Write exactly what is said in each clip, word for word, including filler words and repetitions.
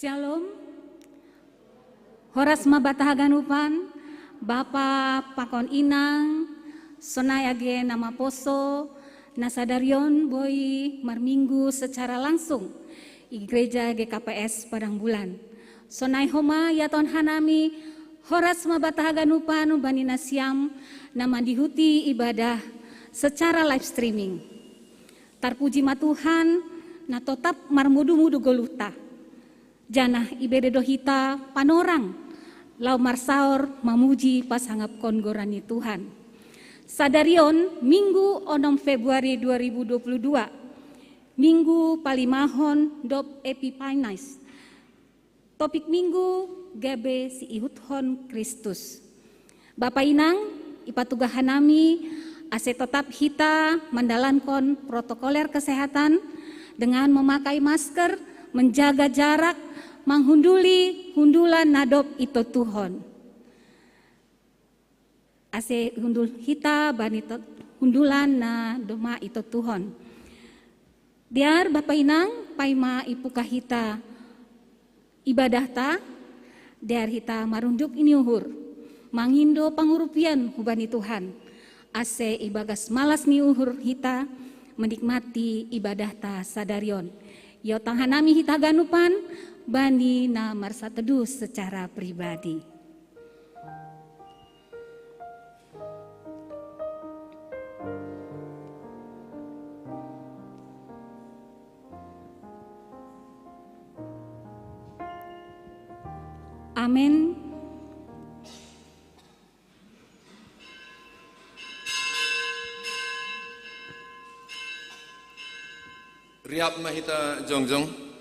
Shalom. Horas ma banta haganupan, Bapa pakon Inang, sonai age na maposo, na sadarion boi marminggu secara langsung i Gereja G K P S Padang Bulan. Sonai homa iaton hanami, horas ma banta haganupan bani nasiam na mandihuti ibadah secara live streaming. Tarpuji ma Tuhan, na totap marmudu-mudu goluhta. Janah ibere do hita panorang, lau marsaor mamuji pasangapkon goran ni Tuhan. Sadarion Minggu onom Februari dua ribu dua puluh dua, Minggu palimahon dob Epiphanias. Topik Minggu gabe siihuthon Kristus. Bapa Inang, ipatugah hanami ase totap hita mandalankon protokoler kesehatan dengan memakai masker, menjaga jarak, manghunduli hundulan na dob itotuhon. Ase hundul hita bani to-, hundulan na domma itotuhon. Dear Bapa Inang, paima ipukah hita ibadahta, dear hita marunduk ni uhur, mangindo pangurupian hubani Tuhan, ase ibagas malas ni uhur hita menikmati ibadahta sadarion. Iotang hanami hita haganupan bani na marsateduh secara pribadi. Amen. Riap ma hita jongjong.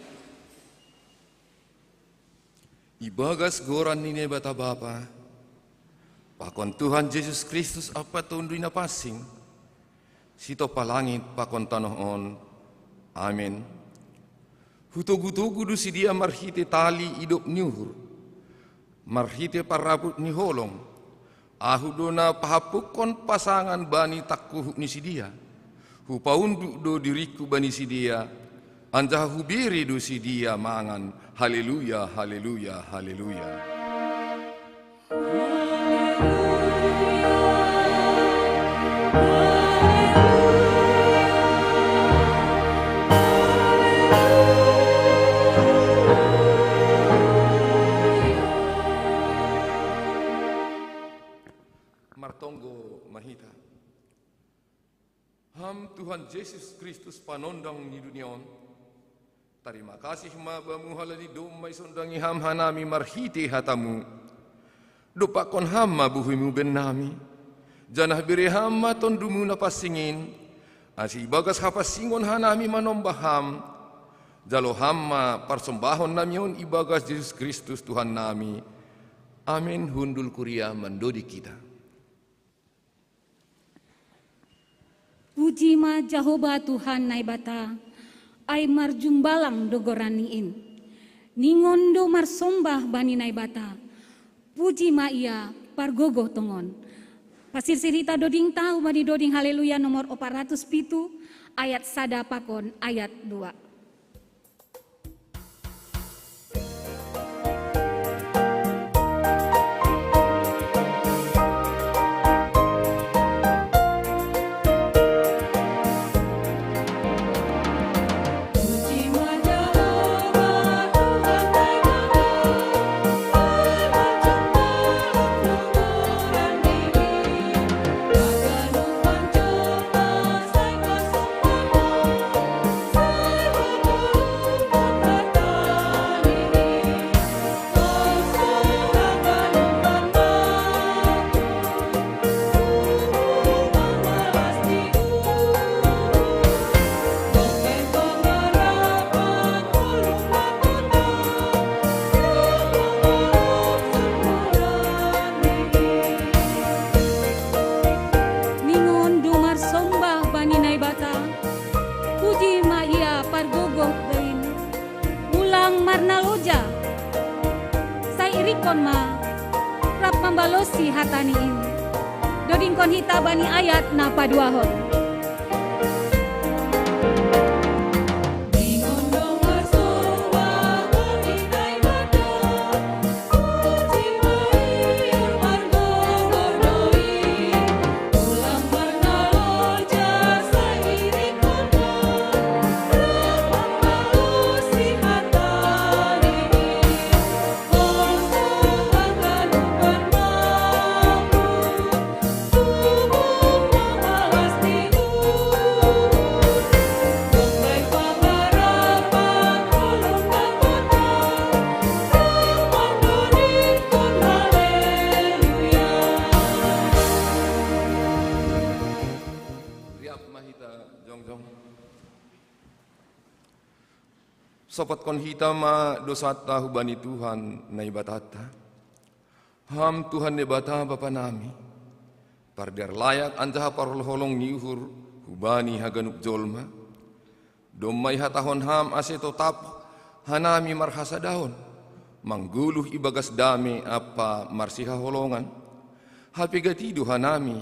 Ibagas goran ni Naibata Bapa, pakon Tuhan Jesus Kristus ampa Tonduy Napansing, sitompa langit pakon tanoh on. Amen. Hutogu-togu do sidea marhite tali idop ni uhur, marhite parraput ni holong, Ahu do na pahampukkon pasangan bani tangkuhuk ni sidea. Hupaunduk do diringku bani sidea, anjaha hubere do sidea mangan. Haleluya, haleluya, haleluya. Martonggo ma hita. Ham Tuhan Jesus Kristus, Panondang ni dunia on, tarima kasih ma Bamu halani domma isondangi Ham hanami marhite hata-Mu. Dompakkon Ham ma buhei-Mu bennami, janah bere Ham ma Tondu-Mu Napansing in, ase ibagas hapansingon hanami manombah Ham. Jalo Ham ma parsombahonnami on ibagas Jesus Kristus Tuhannami. Amen. Hundul kuria mandodik hita. Puji ma Jahowa Tuhan Naibata, ai marjumbalang do goran-Ni in. Ningon do marsombah bani Naibata, puji ma Ia pargogoh tongon. Pasirsir hita dodingta hubani doding Haleluya nomor opat ratus pitu, ayat sada pakon ayat dua. Ningon do marsombah bani Naibata, puji ma Ia pargogoh do in. Ulang marnaloja, sai irikkon ma, rap mambalosi hata-Ni in. Dodingkon hita bani ayat na paduahon. Ningon do marsombah bani Naibata. Sopotkon hita ma dosanta hubani Tuhan Naibatanta. Ham Tuhan Naibata Bapa nami, pardear layak anjaha parholong ni uhur hubani haganup jolma. Domma ihatahon Ham ase totap hanami marhasadaon, manggoluh ibagas dame ampa marsihaholongan. Hape gati do hanami,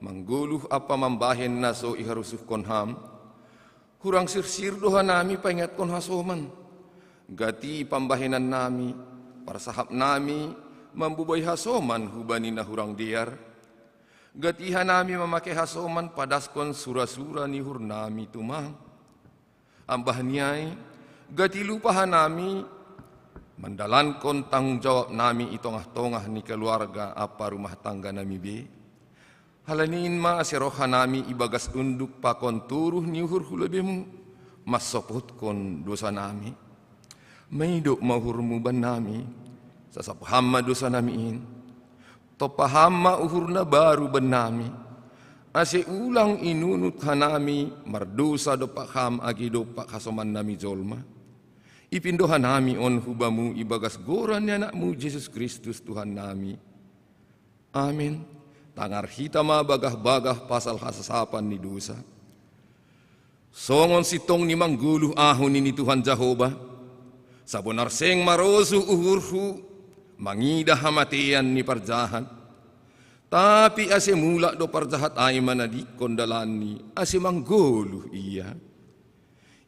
manggoluh ampa mambahen na so iharusuhkon Ham. Hurang sirsir do hanami paingatkon hasoman. Gati pambahenannami, parsahapnami, mambobai hasoman hubani na hurang dear. Gati hanami mamake hasoman padaskon sura-sura ni uhurnami tumang. Ambah ni ai, gati lupa hanami mandalankon tanggung jawabnami i tongah-tongah ni keluarga ampa rumah tangganami be. Halani in ma ase roh hanami ibagas unduk pakon turuh ni uhur hu lobeiMu, mansopotkon dosanami. Maidop ma uhurMu bannami, sasap Ham ma dosanami in. Tompa Ham ma uhur na baru bannami, ase ulang inunut hanami mardosa dompak Ham age dompak hasomannami jolma. Ipindo hanami on hu Bamu ibagas goran ni AnakMu Jesus Kristus Tuhannami. Amen. Tangar hita ma bagah-bagah pasal hasasapan ni dosa. Songon sintong ni manggoluh ahu nini Tuhan Jahowa, sabonar seng marosuh uhurhu mangidah hamatean ni parjahat. Tapi ase mulak do parjahat ai manadingkon dalanni, ase manggoluh ia.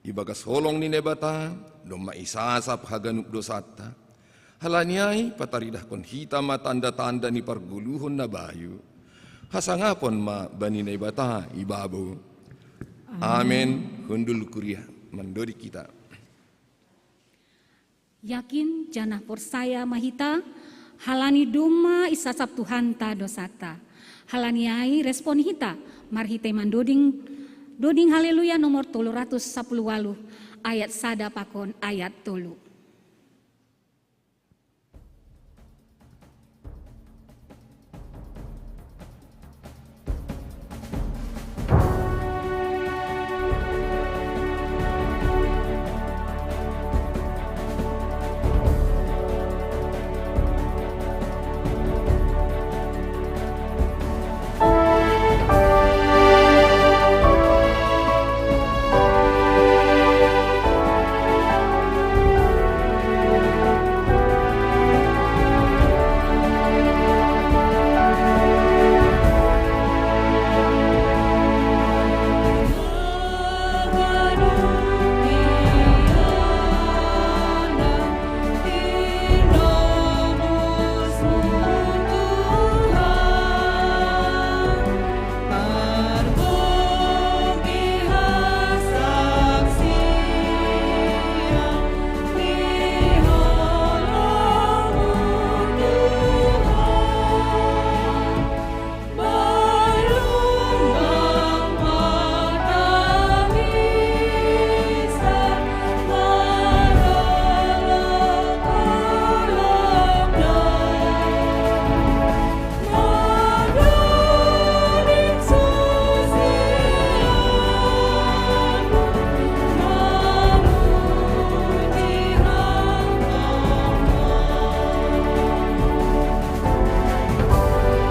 Ibagas holong ni Naibata, domma isasap haganup dosanta. Halani ai pataridahkon hita ma tanda-tanda ni pargoluhon na bayu. Hasangapon ma bani Naibata ibabo. Amen. Amen. Hundul kuria, mandoding hita. Yakin janah porsaya ma hita, halani domma isasap Tuhanta dosanta. Halani ai respon hita marhitei mandoding doding Haleluya nomor tolu ratus sapuluh waluh, ayat sada pakon ayat tolu.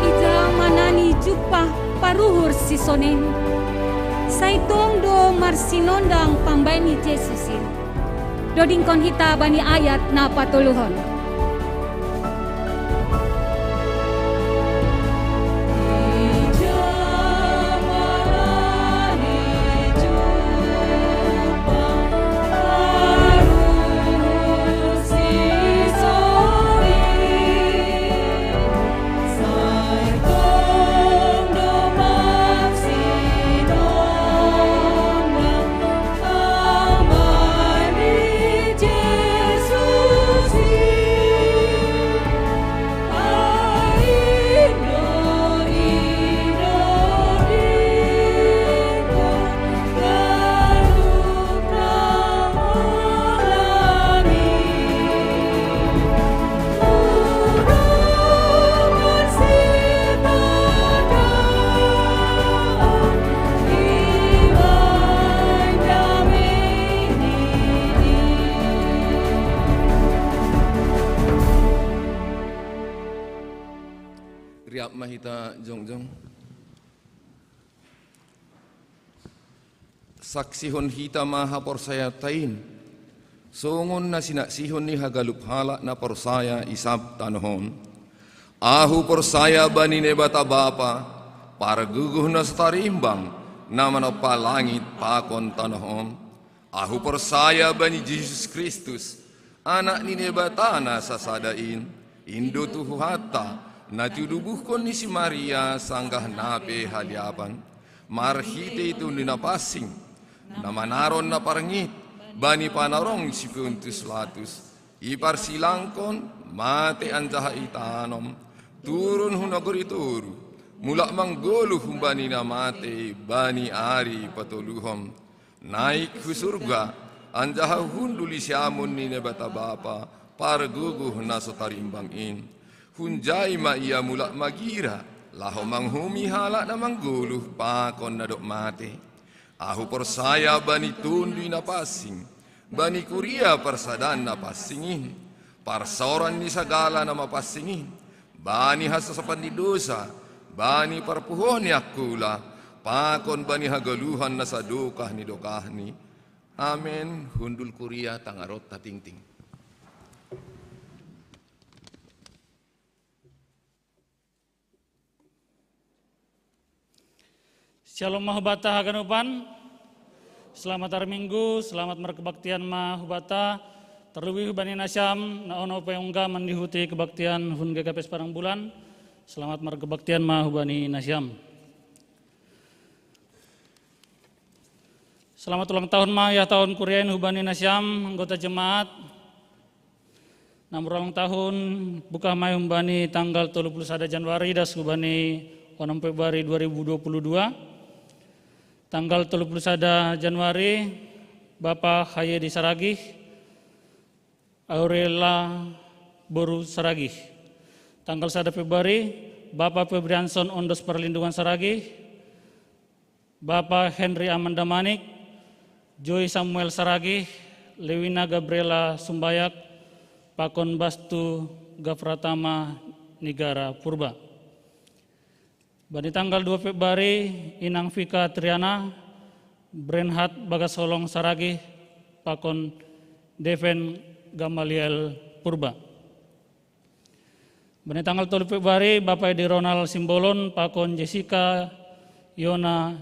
Ija ma na nijumpah paruhur sisonon, sai tong do marsinondang pambahen ni Jesus in. Dodingkon hita bani ayat na patoluhon. Kita jongjong. Saksihon hita ma haporsayaonta in, songon na sinaksihon ni haganup halak na porsaya i sab tanoh on. Ahu porsaya bani Naibata Bapa, Pargogoh na so tarimbang, na manompa langit pakon tanoh on. Ahu porsaya bani Jesus Kristus, Anak ni Naibata na sasada in, in do Tuhanta, na tinubuhkon ni si Maria sanggah na pe haliapan, marhitei Tonduy Napansing, na manaron na parngit bani panarong si Pontius Pilatus, iparsilangkon, mate anjaha itanom, turun hu nagori toruh, mulak manggoluh humbani na matei bani ari patoluhon, naik hu surga, anjaha hundul di siamun ni Naibata Bapa, Pargogoh na so tarimbang in. Hunjai ma Ia mulak magira, laho manguhumi halak na manggoluh pakon na dob mate. Ahu porsaya bani Tonduy Napansing, bani kuria parsadaan na pansing in, parsaoran ni sagala na mapansing in, bani hasosopan ni dosa, bani parpuhoon ni angkula, pakon bani hagoluhan na sadokah ni dokahni. Amen. Hundul kuria, tangaronta tingting. Syalom ma hubata haganupan. Selamat hari Minggu, selamat markebaktian ma hubata. Terlebih hubani nasiam na ono pe ungga mandihuti kebaktian hun G K P S Padang Bulan. Selamat markebaktian ma hubani nasiam. Selamat ulang tahun ma ia tahun kuriain hubani nasiam anggota jemaat. Na marulang tahun, buka mai humbani tanggal tolu puluh sada Januari das humbani onom Februari dua ribu dua puluh dua. Tanggal tolu puluh sada Januari, Bapa Haye di Saragih, Aurela Boru Saragih. Tanggal sada Februari, Bapa Febrianson Ondos Perlindungan Saragih, Bapa Henry Amanda Manik, Joy Samuel Saragih, Lewina Gabriela Sumbayak, Pakon Bastu Gafratama Nigara Purba. Bani tanggal dua Februari, Inang Fika Triana, Brenhat Bagas Holong Saragih, Pakon Deven Gamaliel Purba. Bani tanggal tolu Februari, Bapa Edi Ronald Simbolon, Pakon Jessica Yona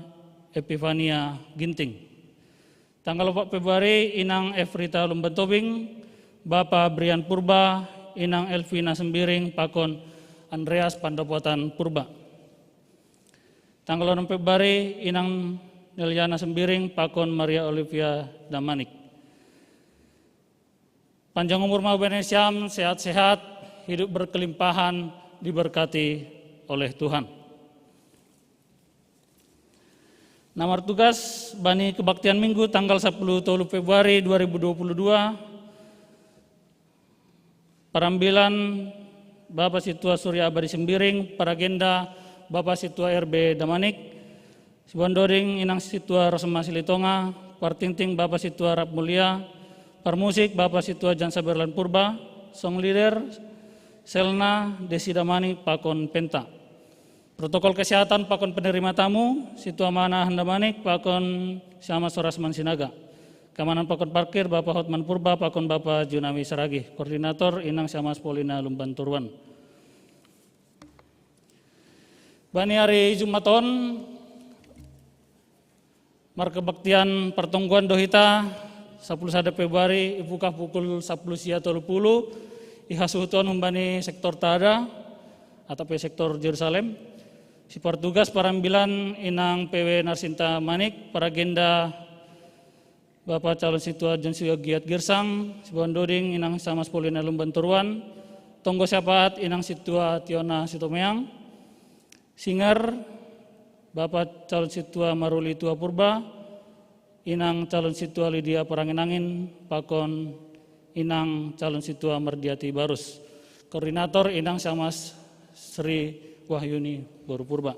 Epifania Ginting. Tanggal opat Februari, Inang Efrita Lumbantobing, Bapa Brian Purba, Inang Elvina Sembiring, Pakon Andreas Pandapotan Purba. Tanggal onom Februari, Inang Neliana Sembiring, Pakon Maria Olivia Damanik. Panjang umur ma hubani nasiam, sehat-sehat, hidup berkelimpahan, diberkati oleh Tuhan. Na martugas bani kebaktian Minggu tanggal sapuluh tolu Februari dua ribu dua puluh dua, parambilan Bapa Situa Surya Abadi Sembiring, paragenda Bapa Situa R B Damanik, Sibuan doding Inang Situa Rosma Silitonga, partingting Bapa Situa Rap Mulia, parmusik Bapa Situa Jansa Berlan Purba, song leader, Selna, Desi Damanik, pakon penta. Protokol kesehatan pakon penerima tamu, Situa Mana Handamanik, pakon Siamas Sorasman Sinaga. Keamanan pakon parkir, Bapa Hotman Purba, pakon Bapa Junami Saragih. Koordinator, Inang Siamas Polina Lumban Toruan. Bani ari Jumat on, markebaktian partonggoan do hita, sapuluh sada Februari, ibuka pukul sapuluh sia tolu puluh, ihasuhuton humbani sektor Tada, atau pe sektor Jerusalem. Sipartugas parambilan Inang P W Narsinta Manik, paragenda Bapa Calon Situa John Siwa Giat Girsang, Sibuan doding Inang Siamas Polina Lumban Toruan, tonggo syafaat Inang Situa Tiona Sitomeang, singer Bapa Calon Situa Maruli Tua Purba, Inang Calon Situa Lidia Parangin-angin, pakon Inang Calon Situa Mardiati Barus. Koordinator Inang Siamas Sri Wahyuni Boru Purba.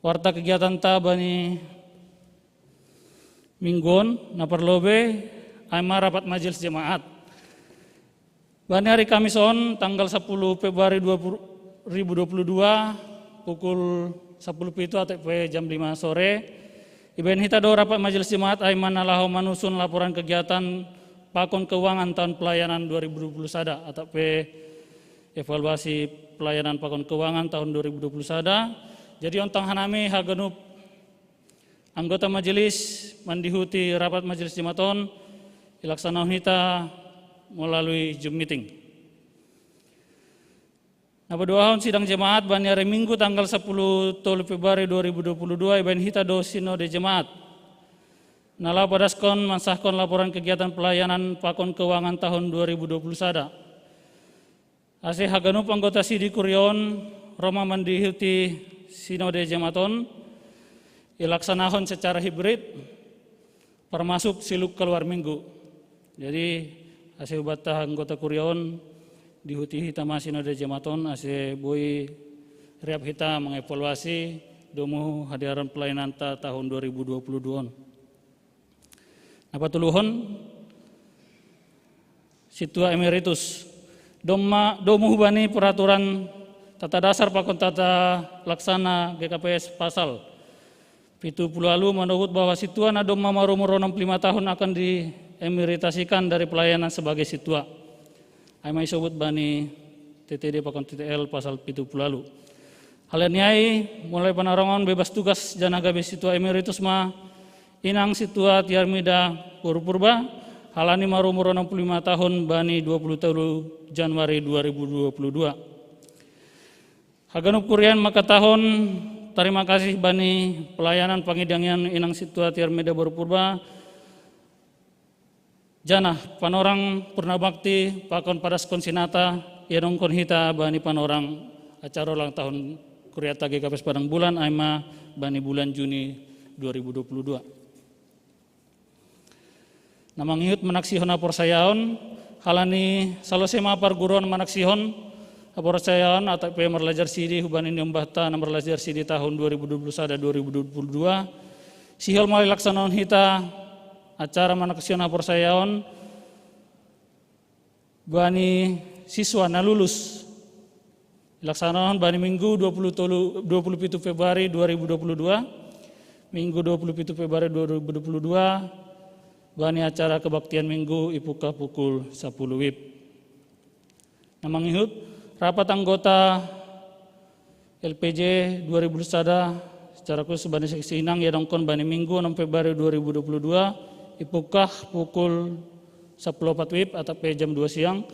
Warta kegiatan ta bani Minggu on, na parlobei, ai ma rapat majelis jemaat. Bani hari Kamis on, tanggal sepuluh Februari dua ribu dua puluh dua, pukul sepuluh pitu atau jam lima sore, ibaen hita do rapat majelis jemaat ai ma na laho manusun laporan kegiatan pakon keuangan tahun pelayanan dua ribu dua puluh sada atau evaluasi pelayanan pakon keuangan tahun dua ribu dua puluh sada. Jadi ontang hanami haganup anggota majelis mandihuti rapat majelis jemaat on, ilaksanahon hita melalui Zoom meeting. Na paduahon, sidang jemaat bani hari Minggu tanggal sepuluh tolu Februari dua ribu dua puluh dua ibaen hita do sinode jemaat na laho padaskon mansahkon laporan kegiatan pelayanan pakon keuangan tahun dua ribu dua puluh sada. Ase haganup anggota sidi kuria on ro ma mandihuti sinode jemaat on, ilaksanahon secara hibrid, termasuk siluk keluar minggu. Jadi ase hubanta anggota kuria on, dihuti hita ma sinode jemaat on ase boi riap hita mengevaluasi domu hadiaran pelayananta tahun dua ribu dua puluh dua on. Na patoluhon, sintua emeritus. Domma, domu hubani peraturan tata dasar pakon tata laksana G K P S pasal pitu puluh ualu manobut bahwa sintua na domma marumur onom puluh lima tahun akan diemeritasikan dari pelayanan sebagai sintua. Ai ma isobut bani T T D pakon T T L pasal pitu puluh ualu. Halani ai, mulai panarongan bebas tugas janah gabe sintua emeritus ma inang sintua Tiarmida boru Purba, halani marumur onom puluh lima tahun bani dua puluh tolu Januari dua ribu dua puluh dua. Haganup kuria on mangkatahon tarima kasih bani pelayanan pangidangian inang sintua Tiarmida boru Purba, janah panorang purna bakti pakon padaskon sinata iadongkon hita bani panorang acara ulang tahun kuriata G K P S Padang Bulan ai ma bani bulan Juni dua ribu dua puluh dua. Na mangihut manaksihon haporsayaon, halani salose ma parguruan manaksihon haporsayaon atau pe marlajar sidi hubani niombahta na marlajar sidi tahun dua ribu dua puluh sada dua ribu dua puluh dua, sihol ma ilaksanahon hita acara manaksihon haporsayaon bani siswa na lulus. Ilaksanahon bani Minggu dua puluh tolu, dua puluh pitu Februari dua ribu dua puluh dua, Minggu dua puluh pitu Februari dua ribu dua puluh dua, bani acara kebaktian Minggu ipungkah pukul sepuluh wib. Na mangihut, rapat anggota L P J dua ribu sada secara khusus bani seksi inang iadongkon bani Minggu onom Februari dua ribu dua puluh dua, ipungkah pukul sepuluh opat wib atau pe jam dua siang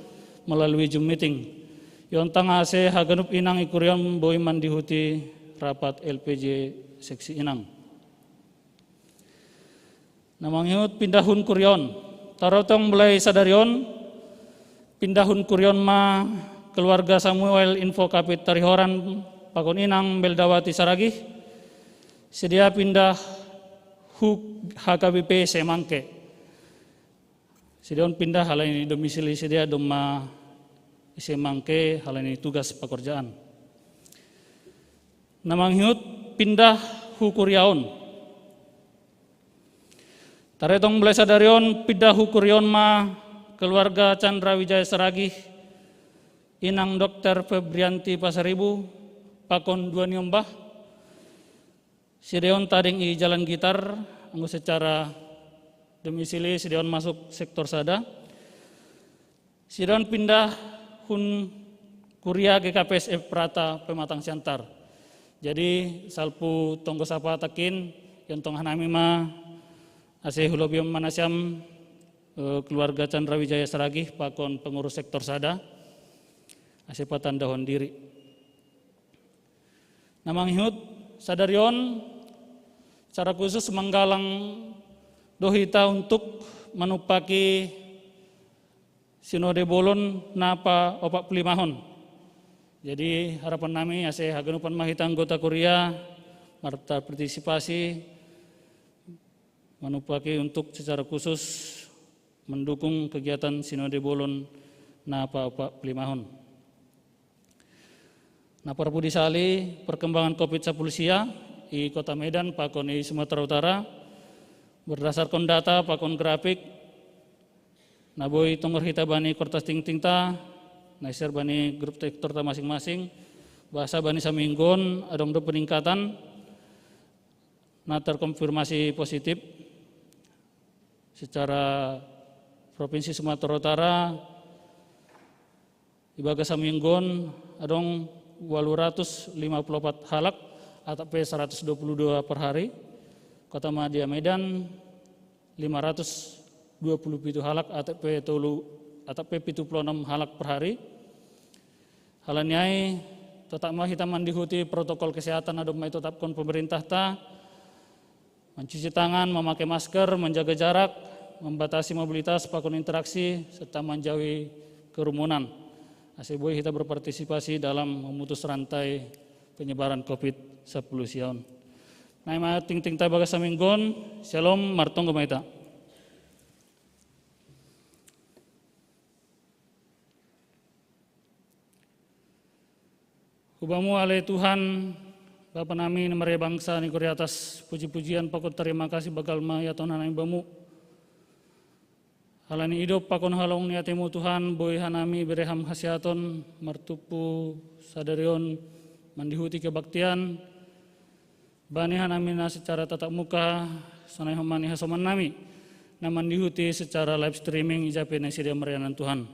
melalui Zoom meeting. Iontang ase haganup inang i kuria on boi mandihuti rapat L P J seksi inang. Na mangihut pindahon kuria on. Tarotong mulai sadari on, pindahon kuria on ma keluarga Samuel Info Kapit Tarihoran pakon inang Meldawati Saragih, sidea pindah hu H K B P Semangke. Sidea on pindah halani domisili sidea domma i Semangke halani tugas pekerjaan. Na mangihut pindah hu kuria on. Tarotong mulai sadari on pindah hu kuria on ma keluarga Chandra Wijaya Saragih, inang Dokter Febrianti Pasaribu, pakon dua niombah. Sidea on tading i Jalan Gitar, anggo secara domisili sidea on masuk sektor sada. Sidea on pindah hun kuria G K P S Efrata Pematang Siantar. Jadi salpu tonggo sapa takin, iontong hanami ma ase hulobi on ma nasiam, eh, keluarga Chandra Wijaya Saragih pakon pengurus sektor sada, ase patandahon diri. Na mangihut sadari on secara khusus manggalang do hita untuk manumpaki sinode bolon na paopat puluh limahon. Jadi harapan nami ase haganupan ma hita anggota kuria marpartisipasi manumpaki untuk secara khusus mendukung kegiatan sinode bolon na paopat puluh limahon. Na parpudi sali, perkembangan covid sepuluh sia i Kota Medan pakon i Sumatera Utara, berdasarkan data pakon grafik, Na boi tonggor hita bani kortas tingtingta, na share bani grup tektorta masing-masing, bahasa bani saminggon adong do peningkatan, na terkonfirmasi positif secara Provinsi Sumatera Utara, ibagas saminggon adong walu ratus lima puluh opat halak, atau pe seratus dua puluh dua per hari. Kota Madya Medan lima ratus dua puluh pitu halak, atau pe tolu, atau pe pitu puluh enam halak per hari. Halani ai, tetap ma hita mandihuti protokol kesehatan adong ma itetapkon pemerintah ta, mencuci tangan, memakai masker, menjaga jarak, membatasi mobilitas pakon interaksi, serta menjauhi kerumunan. Ase boi hita berpartisipasi dalam memutus rantai penyebaran covid sepuluh sia on. Nai ma tingtingta ibagas saminggon. Shalom, martonggo ma hita. Hubamu ale Tuhan, Bapa nami na maria bangsa ni kuria atas, puji-pujian pakon tarima kasih bagal ma iaton hanami bamu. Halani idop pakon holong ni atemu Tuhan, boi hanami bere ham hasehaton, martumpu sadari on mandihuti kebaktian, bani hanami na secara tatap muka, sonai homa ni hasoman nami na mandihuti secara live streaming i ja pe na i sidea marianan Tuhan.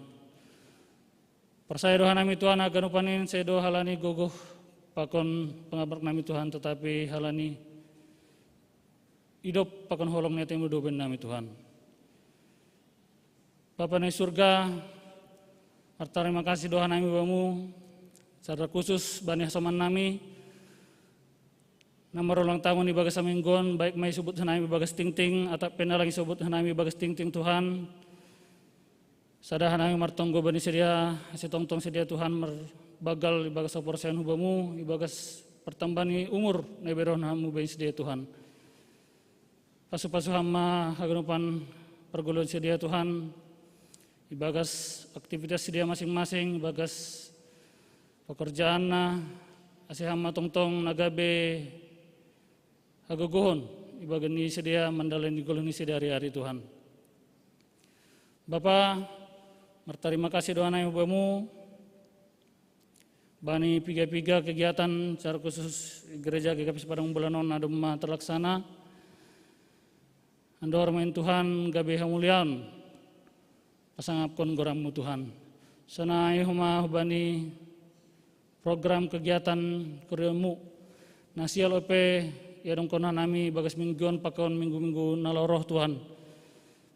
Porsaya do hanami Tuhan, haganupan in sai do halani gogoh pakon pangabrak nami Tuhan, tetapi halani idop pakon holong ni atemu do baen nami Tuhan. Bapa na i surga, martarima kasih do hanami bamu, secara khusus bani hasoman nami na marulang tahun ibagas saminggon, baik ma isubut hanami ibagas tingting, atap pe na lang isubut hanami ibagas tingting Tuhan. Sada hanami martonggo bani sidea, ase tongtong sidea Tuhan marbagal ibagas haporsayaon hubamu, ibagas pertambahan ni umur na iberon hamu bani sidea Tuhan. Pasu-pasu ham ma haganupan perguluan sidea Tuhan, ibagas aktivitas sidea masing-masing, ibagas pekerjaanna, ase ham ma tongtong na gabe hagogohon ibagas ni sidea mandalani goluh ni sidea ari-ari Tuhan. Bapa, martarima kasih do hanami hubamu, bani piga-piga kegiatan secara khusus gereja G K P S Padang Bulan on na domma terlaksana. Andor ma in Tuhan gabe hamuliaon, pasangapkon goranmu Tuhan. Sonai homa hubani program kegiatan kuriaonmu na sial ope iadongkon hanami bagas minggu on pakon minggu-minggu na laho roh Tuhan.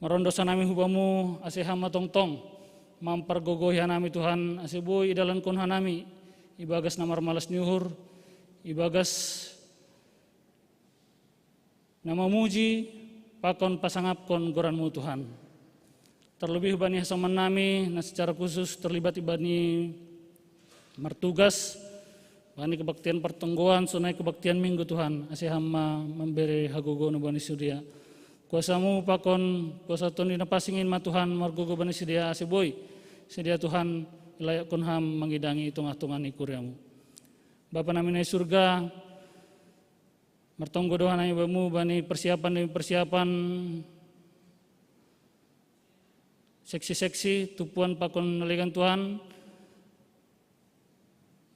Marondos hanami hubamu ase ham ma tongtong mampargogohi hanami Tuhan, ase boi idalankon hanami ibagas na marmalas ni uhur, ibagas na mamuji pakon pasangapkon goranmu Tuhan. Terlebih bani hasoman nami na secara khusus terlibat ibani martugas bani kebaktian pertonggoan, sonai kebaktian minggu Tuhan, ase ham ma mambere hagogoon bani sidea. Kuasamu pakon kuasa Tondi Napansing in ma Tuhan margogoh bani sidea, ase boi sidea Tuhan ilayakkon ham mangidangi tongah-tongah ni kuriamu. Bapa nami na i surga, martonggo do hanami bamu bani persiapan demi persiapan seksi-seksi, tumpuan pakon na legan Tuhan,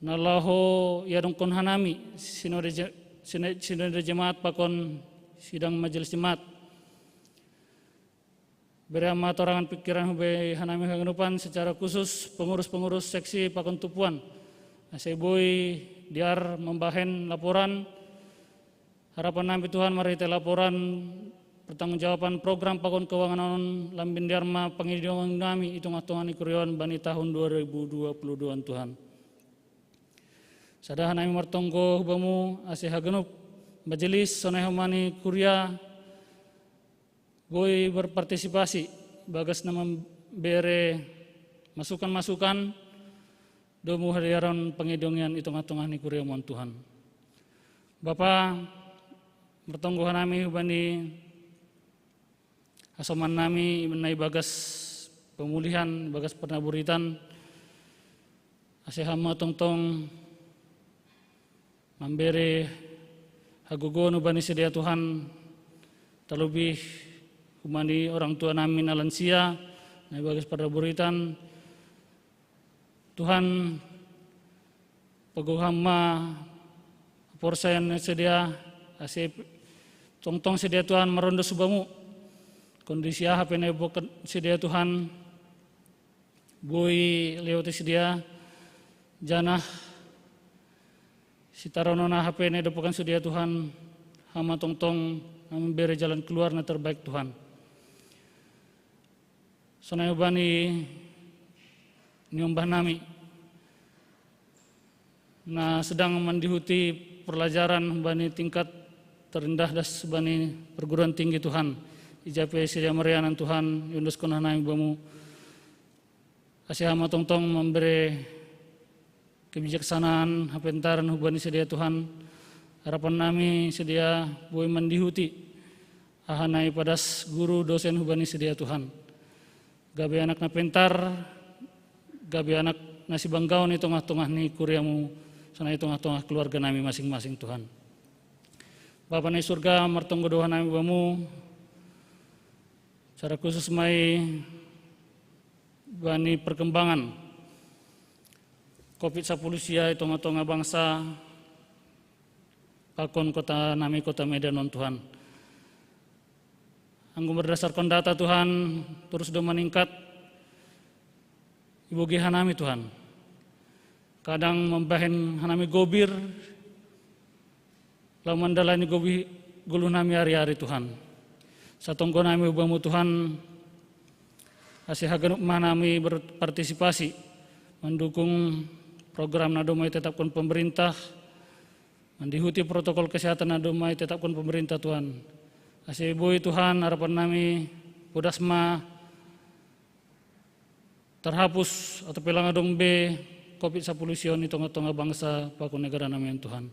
na laho iadongkon hanami sinode je-, sine-, sinode jemaat pakon sidang majelis jemaat. Bere ham ma torangan pikiran hubani hanami haganupan, secara khusus pengurus-pengurus seksi pakon tumpuan, ase boi dear mambahen laporan. Harapan nami Tuhan, marhite laporan pertanggungjawaban program pakon keuangan on, lambin dear ma pangidongan nami i tongah-tongah ni kuria on bani tahun dua ribu dua puluh dua on Tuhan. Sada hanami martonggo hubamu ase haganup majelis sonai homa ni kuria boi berpartisipasi bagas na mambere masukan-masukan domu hadiaron pangidongan i tongah-tongah ni kuriamu on Tuhan. Bapa, martonggo hanami hubani hasoman nami na ibagas pemulihan, ibagas pernaburitan, ase ham ma tongtong mambere hagogoon hubani sidea Tuhan, terlebih hubani orang tua nami na lansia, Na ibagas pardaburitan, Tuhan, pagogohon ma porsaya ni sidea, ase tongtong sidea Tuhan marondo subamu. Kondisi aha pe na iboan sidea Tuhan, boi lewati sidea, janah sitaronon aha pe na idompakan sidea Tuhan, hama tongtong na mambere jalan keluar na terbaik Tuhan. Sonai hubani niombah nami na sedang mandihuti perlajaran hubani tingkat terendah das hubani perguruan tinggi Tuhan. Ija pe sidea marianan Tuhan, iondoskon hanami bamu. Ase hama tongtong mambere kebijaksanaan, hapentaran hubani sidea Tuhan. Harapan nami sidea boi mandihuti aha na ipadas guru dosen hubani sidea Tuhan. Gabe anak na pentar, gabe anak na sibanggaon i tongah-tongah ni kuriamu, sonai i tongah-tongah keluarga nami masing-masing Tuhan. Bapa na i surga, martonggo do hanami bamu, secara khusus ma i bani perkembangan covid sapuluh sia i tongah-tongah bangsa, pakon kota nami, kota Medan on Tuhan. Anggo berdasarkan data Tuhan, terus do maningkat, ibogei hanami Tuhan. Kadang mambahen hanami gobir, laho mandalani gobir goluh nami ari-ari Tuhan. Satonggo nami hubamu Tuhan, ase haganup ma hanami berpartisipasi mandukung program na domma itetapkon pemerintah, mandihuti protokol kesehatan na domma itetapkon pemerintah Tuhan. Ase boi Tuhan, harapan nami podas ma terhapus atau pe lang adong be covid sapuluh sia on i tongah-tongah bangsa pakon negara nami on Tuhan.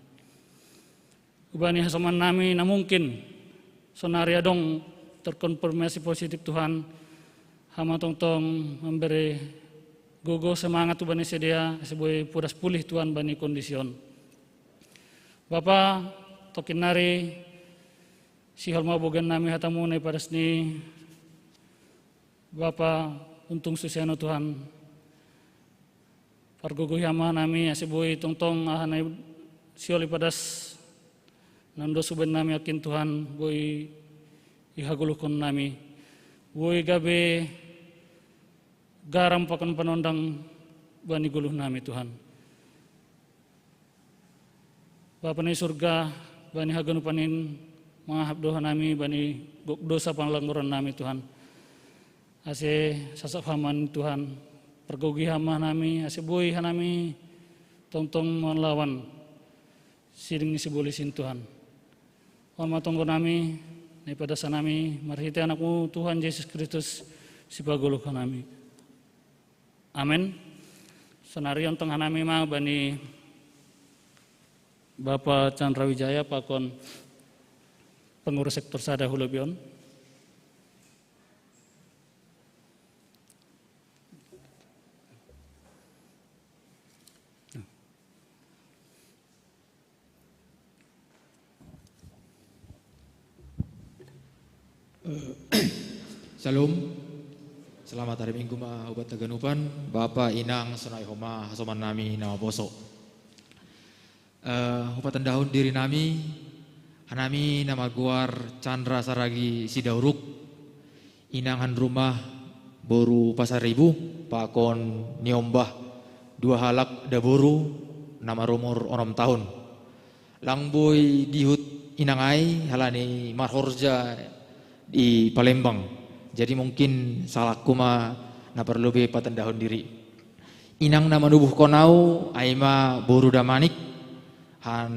Hubani hasoman nami na mungkin sonari adong terkonfirmasi positif Tuhan, hama tongtong mambere gogo semangat hubani sidea, ase boi podas pulih Tuhan bani kondisi on. Bapa, tonkin nari sihol ma bogen nami hatamu na ipadas ni Bapa Untung Susiano Tuhan. Pargogohi hama nami ase boi tongtong aha na sihol ipadas na dos hubani nami angkin Tuhan, boi ihagoluhkon nami. Boi gabe garam pakon panondang bani goluh nami Tuhan. Bapa na i surga, bani haganupan in mangahap do hanami bani gok dosa pangalangoran nami Tuhan. Ase sasap hama Tuhan, pargogohi hama hanami, ase boi hanami tongtong manlawan siding ni sibolis in Tuhan. On ma tonggo nami, na ipadas hanami marhite Anakmu Tuhan Jesus Kristus, sipagoluh hanami. Amen. Sonari ontong hanami ma bani Bapa Chandra Wijaya pakon pengurus sektor sada hu lobei on. Shalom. Selamat hari Minggu ma ubat haganupan, Bapa, Inang, sonai homa hasoman nami na maposo. Eh, hupatandahon diri nami, hanami na margoar Chandra Saragi Sidauruk, inang han rumah boru Pasaribu, pakon niombah dua halak daboru na marumur onom tahun. Lang boi dihut inang ai halani marhorja di Palembang. Jadi mungkin salahku ma na parlobei patandahon diri. Inang na manubuhkon au ai ma boru Damanik, han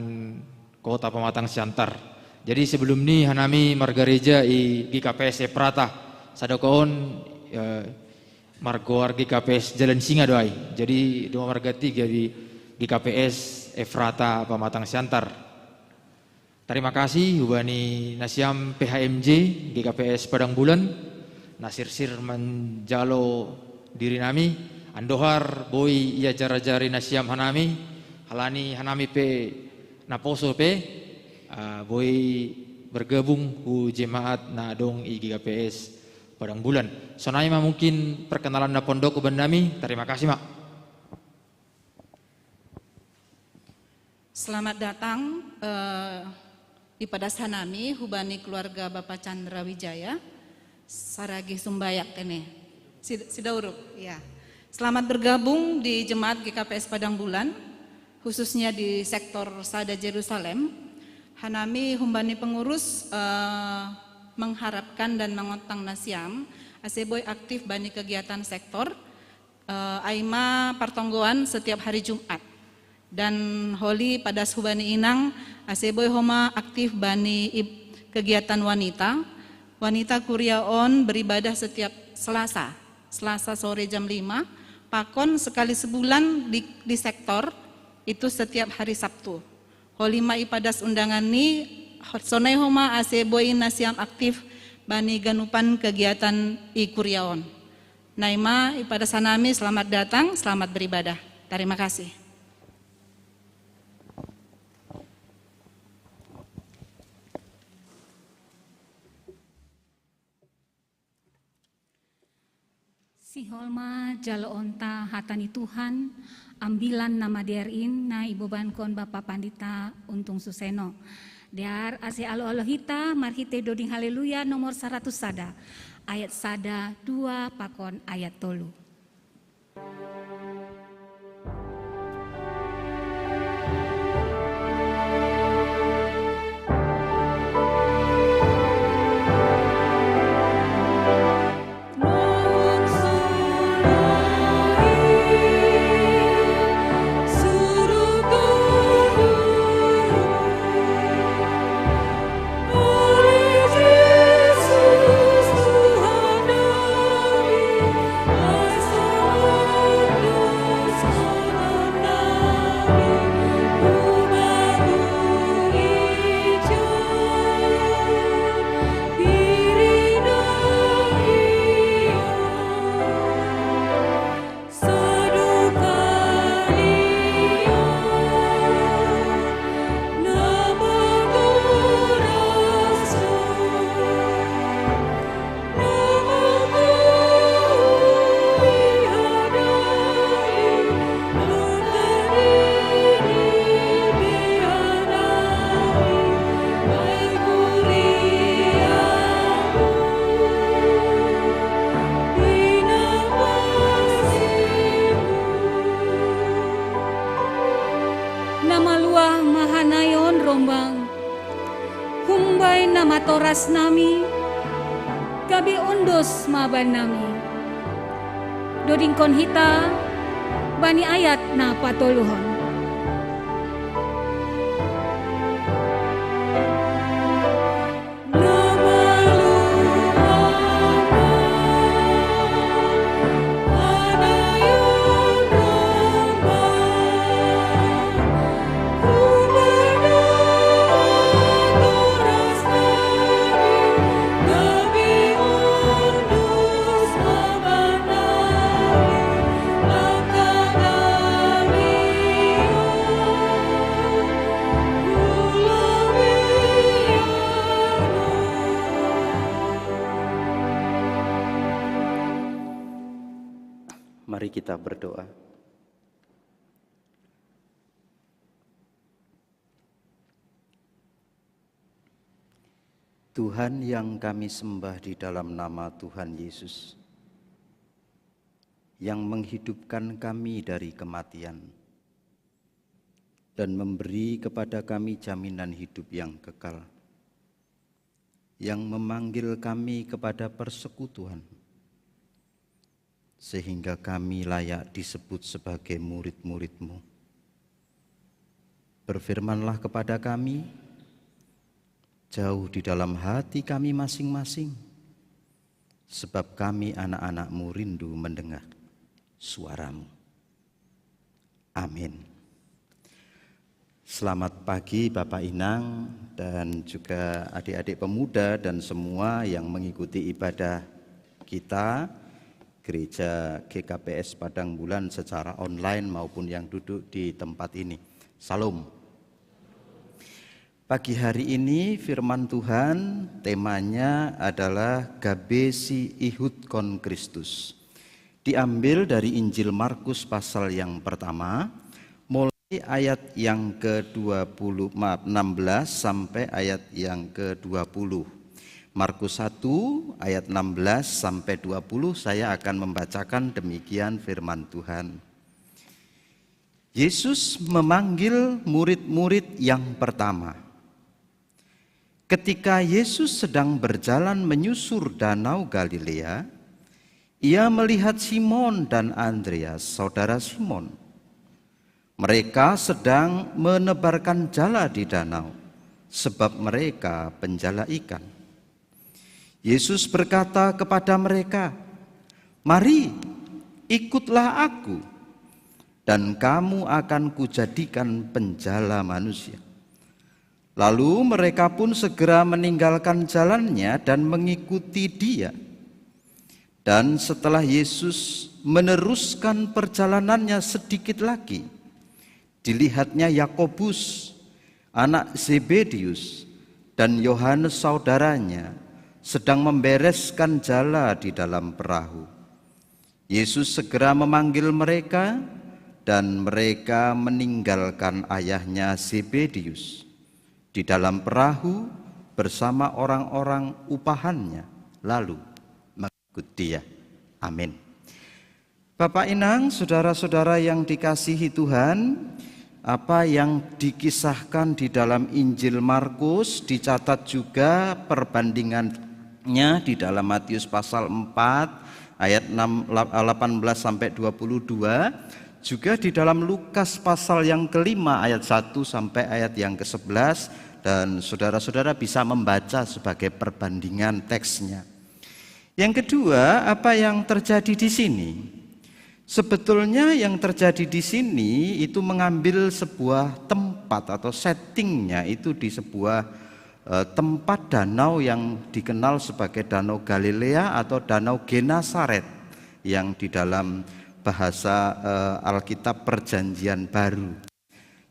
kota Pamatang Siantar. Jadi sebelum ni hanami margareja i G K P S Efrata. Sadokon, eh, margoar G K P S Jalan Singa do ai. Jadi doma marganti gabe G K P S Efrata Pamatang Siantar. Tarima kasih hubani nasiam P H M J G K P S Padang Bulan, na sirsir manjalo diri nami, andohar boi iajari nasiam hanami, halani hanami pe naposo pe, ah, boi bergabung hu jemaat na adong i G K P S Padang Bulan. Sonai ma mungkin perkenalan na pondok uban nami. Tarima kasih ma. Selamat datang eh, di padas hanami hubani keluarga Bapak Chandra Wijaya saragi sumbayak kene. Sid- Sidauruk, ya. Selamat bergabung di jemaat G K P S Padang Bulan, khususnya di sektor Sada Jerusalem. Hanami humbani pengurus eh, mengharapkan dan mengontang nasiam aseboi aktif bani kegiatan sektor eh, aima partonggoan setiap hari Jumat. Dan holi padas hubani inang aseboi homa aktif bani ib- kegiatan wanita. Wanita kuria on beribadah setiap Selasa, Selasa sore jam lima. Pakon sekali sebulan di, di sektor itu setiap hari Sabtu. Holi ma ipadas undangan ni sonai homa aseboi nasiam aktif bani ganupan kegiatan i kuria on. Naima ipadas hanami selamat datang, selamat beribadah. Tarima kasih. Sihol ma jaloonta hata ni Tuhan, ambilan na madear in na ibobankon Bapa Pandita Untung Suseno. Dear ase alo-alo hita marhite doding Haleluya nomor saratus sada, ayat sada, dua pakon ayat tolu. Namaluah mahanayon rombang, humbai namatoras nami, gabe ondos maban nami. Dodingkon hita bani ayat na patoluhon. Mari kita berdoa. Tuhan yang kami sembah di dalam nama Tuhan Yesus, yang menghidupkan kami dari kematian dan memberi kepada kami jaminan hidup yang kekal, yang memanggil kami kepada persekutuan, sehingga kami layak disebut sebagai murid-murid-Mu. Berfirmanlah kepada kami, jauh di dalam hati kami masing-masing, sebab kami anak-anak-Mu rindu mendengar suara-Mu. Amin. Selamat pagi Bapak Inang dan juga adik-adik pemuda dan semua yang mengikuti ibadah kita, Gereja G K P S Padang Bulan secara online maupun yang duduk di tempat ini. Salam. Pagi hari ini firman Tuhan temanya adalah Gabesi Ihud Kon Christus. Diambil dari Injil Markus pasal yang pertama, mulai ayat yang ke-20, maaf, enam belas sampai ayat yang ke-20. Markus satu ayat enam belas sampai dua puluh, saya akan membacakan demikian firman Tuhan. Yesus memanggil murid-murid yang pertama. Ketika Yesus sedang berjalan menyusur danau Galilea, ia melihat Simon dan Andreas, saudara Simon. Mereka sedang menebarkan jala di danau, sebab mereka penjala ikan. Yesus berkata kepada mereka, "Mari, ikutlah aku, dan kamu akan kujadikan penjala manusia." Lalu mereka pun segera meninggalkan jalannya dan mengikuti dia. Dan setelah Yesus meneruskan perjalanannya sedikit lagi, dilihatnya Yakobus, anak Zebedius, dan Yohanes saudaranya sedang membereskan jala di dalam perahu. Yesus segera memanggil mereka, dan mereka meninggalkan ayahnya Zebedius di dalam perahu bersama orang-orang upahannya, lalu mengikut Dia. Amin. Bapak Inang, saudara-saudara yang dikasihi Tuhan, apa yang dikisahkan di dalam Injil Markus dicatat juga perbandingannya di dalam Matius pasal empat ayat enam, delapan belas sampai dua puluh dua, juga di dalam Lukas pasal yang kelima ayat satu sampai ayat yang kesebelas, dan saudara-saudara bisa membaca sebagai perbandingan teksnya. Yang kedua, apa yang terjadi di sini? Sebetulnya yang terjadi di sini itu mengambil sebuah tempat atau settingnya itu di sebuah eh, tempat danau yang dikenal sebagai Danau Galilea atau Danau Genesaret yang di dalam bahasa eh, Alkitab Perjanjian Baru.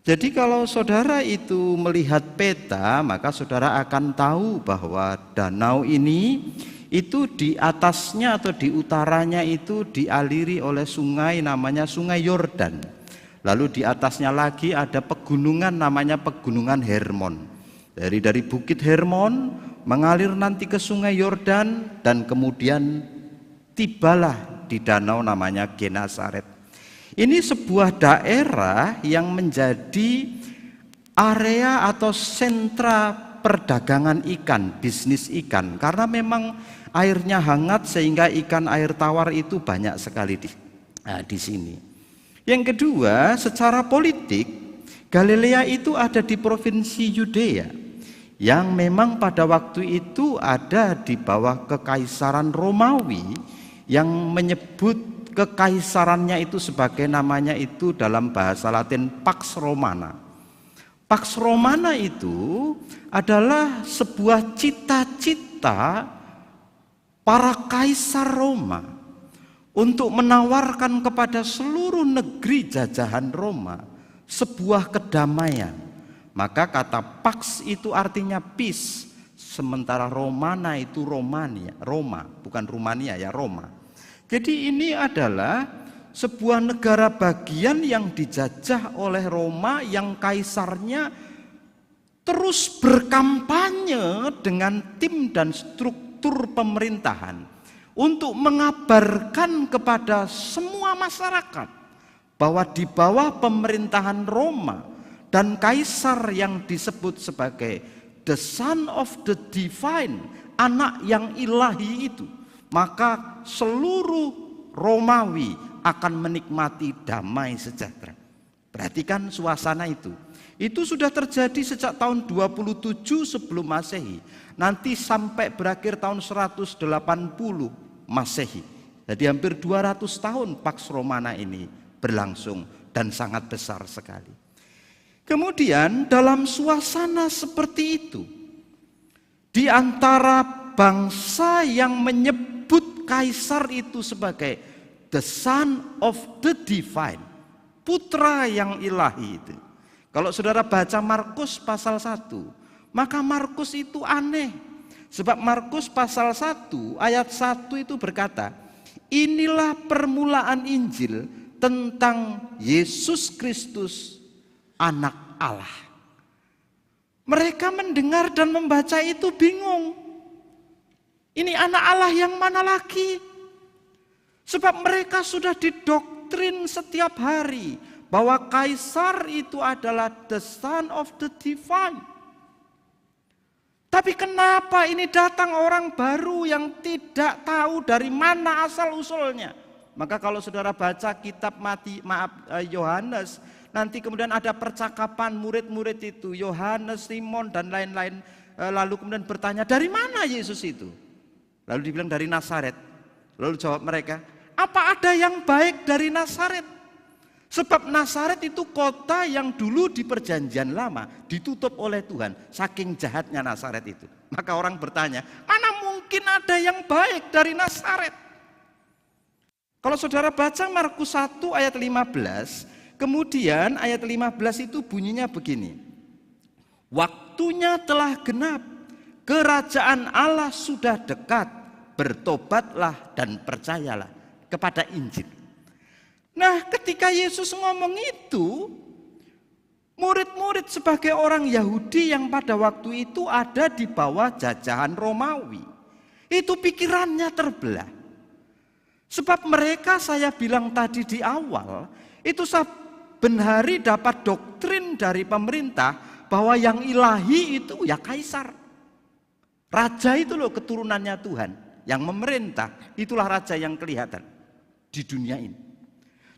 Jadi kalau saudara itu melihat peta, maka saudara akan tahu bahwa danau ini itu di atasnya atau di utaranya itu dialiri oleh sungai namanya Sungai Yordan. Lalu di atasnya lagi ada pegunungan namanya Pegunungan Hermon. Dari dari Bukit Hermon mengalir nanti ke Sungai Yordan dan kemudian tibalah di danau namanya Genesaret. Ini sebuah daerah yang menjadi area atau sentra perdagangan ikan, bisnis ikan, karena memang airnya hangat sehingga ikan air tawar itu banyak sekali di, eh, di sini. Yang kedua, secara politik, Galilea itu ada di provinsi Yudea yang memang pada waktu itu ada di bawah kekaisaran Romawi yang menyebut kekaisarannya itu sebagai namanya itu dalam bahasa Latin Pax Romana. Pax Romana itu adalah sebuah cita-cita para kaisar Roma untuk menawarkan kepada seluruh negeri jajahan Roma sebuah kedamaian. Maka kata Pax itu artinya peace, sementara Romana itu Romania, Roma, bukan Rumania ya, Roma. Jadi ini adalah sebuah negara bagian yang dijajah oleh Roma yang kaisarnya terus berkampanye dengan tim dan struktur pemerintahan untuk mengabarkan kepada semua masyarakat bahwa di bawah pemerintahan Roma dan kaisar yang disebut sebagai the son of the divine, anak yang ilahi itu, maka seluruh Romawi akan menikmati damai sejahtera. Perhatikan suasana itu. Itu sudah terjadi sejak tahun dua puluh tujuh sebelum Masehi. Nanti sampai berakhir tahun seratus delapan puluh Masehi. Jadi hampir dua ratus tahun Pax Romana ini berlangsung dan sangat besar sekali. Kemudian dalam suasana seperti itu, di antara bangsa yang menyebut kaisar itu sebagai the son of the divine, putra yang ilahi itu. Kalau saudara baca Markus pasal satu, Maka Markus itu aneh. Sebab Markus pasal satu ayat satu itu berkata, "Inilah permulaan Injil tentang Yesus Kristus, Anak Allah." Mereka mendengar dan membaca itu bingung. Ini Anak Allah yang mana lagi? Sebab mereka sudah didoktrin setiap hari bahwa Kaisar itu adalah the son of the divine. Tapi kenapa ini datang orang baru yang tidak tahu dari mana asal usulnya? Maka kalau saudara baca kitab Mati, maaf, eh, Yohanes, nanti kemudian ada percakapan murid-murid itu, Yohanes, Simon, dan lain-lain. Eh, lalu kemudian bertanya, "Dari mana Yesus itu?" Lalu dibilang, "Dari Nazaret." Lalu jawab mereka, "Apa ada yang baik dari Nazaret? Sebab Nazaret itu kota yang dulu di perjanjian lama ditutup oleh Tuhan, saking jahatnya Nazaret itu." Maka orang bertanya, "Mana mungkin ada yang baik dari Nazaret?" Kalau saudara baca Markus satu ayat lima belas, kemudian ayat lima belas itu bunyinya begini, "Waktunya telah genap, kerajaan Allah sudah dekat, bertobatlah dan percayalah kepada Injil." Nah, ketika Yesus ngomong itu, murid-murid sebagai orang Yahudi yang pada waktu itu ada di bawah jajahan Romawi, itu pikirannya terbelah. Sebab mereka, saya bilang tadi di awal, itu saben hari dapat doktrin dari pemerintah bahwa yang ilahi itu ya Kaisar. Raja itu loh keturunannya Tuhan, yang memerintah, itulah raja yang kelihatan di dunia ini.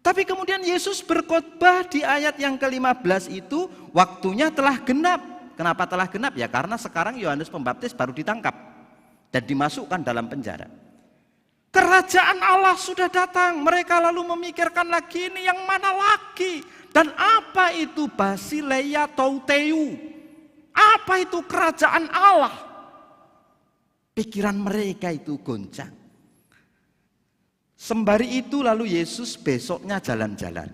Tapi kemudian Yesus berkhotbah di ayat yang kelima belas itu, "Waktunya telah genap." Kenapa telah genap? Ya, karena sekarang Yohanes Pembaptis baru ditangkap dan dimasukkan dalam penjara. Kerajaan Allah sudah datang. Mereka lalu memikirkan lagi, "Ini yang mana lagi? Dan apa itu Basileia Touteu? Apa itu kerajaan Allah?" Pikiran mereka itu goncang. Sembari itu lalu Yesus besoknya jalan-jalan.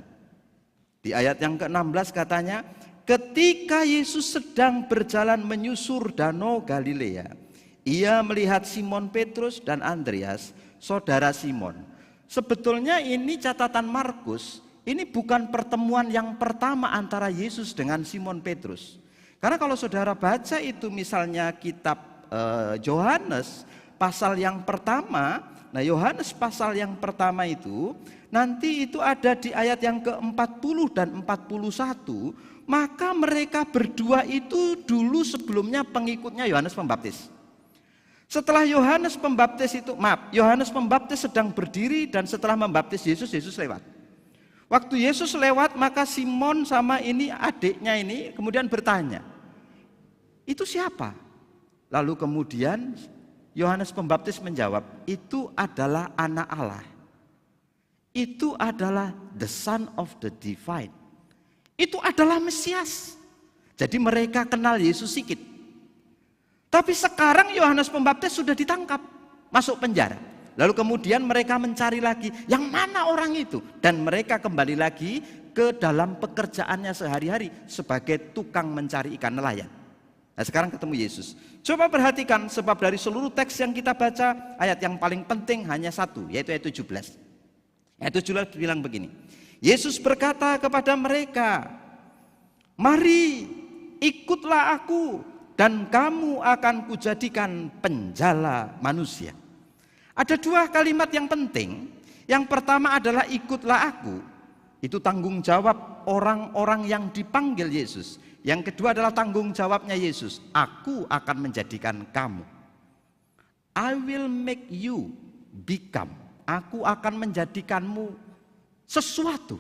Di ayat yang keenam belas katanya, "Ketika Yesus sedang berjalan menyusur danau Galilea, ia melihat Simon Petrus dan Andreas, saudara Simon." Sebetulnya ini catatan Markus, ini bukan pertemuan yang pertama antara Yesus dengan Simon Petrus. Karena kalau saudara baca itu misalnya kitab, eh, Yohanes pasal yang pertama, nah, Yohanes pasal yang pertama itu nanti itu ada di ayat yang keempat puluh dan empat puluh satu, maka mereka berdua itu dulu sebelumnya pengikutnya Yohanes Pembaptis. Setelah Yohanes Pembaptis itu, maaf, Yohanes Pembaptis sedang berdiri dan setelah membaptis Yesus, Yesus lewat. Waktu Yesus lewat, maka Simon sama ini adiknya ini kemudian bertanya, "Itu siapa?" Lalu kemudian Yohanes Pembaptis menjawab, "Itu adalah Anak Allah. Itu adalah the Son of the Divine. Itu adalah Mesias." Jadi mereka kenal Yesus sikit. Tapi sekarang Yohanes Pembaptis sudah ditangkap, masuk penjara. Lalu kemudian mereka mencari lagi, "Yang mana orang itu?" Dan mereka kembali lagi ke dalam pekerjaannya sehari-hari sebagai tukang mencari ikan, nelayan. Nah, sekarang ketemu Yesus. Coba perhatikan, sebab dari seluruh teks yang kita baca, ayat yang paling penting hanya satu, yaitu ayat tujuh belas. Ayat tujuh belas bilang begini, Yesus berkata kepada mereka, "Mari, ikutlah aku, dan kamu akan kujadikan penjala manusia." Ada dua kalimat yang penting. Yang pertama adalah "ikutlah aku." Itu tanggung jawab orang-orang yang dipanggil Yesus. Yang kedua adalah tanggung jawabnya Yesus, "Aku akan menjadikan kamu." "I will make you become." Aku akan menjadikanmu sesuatu.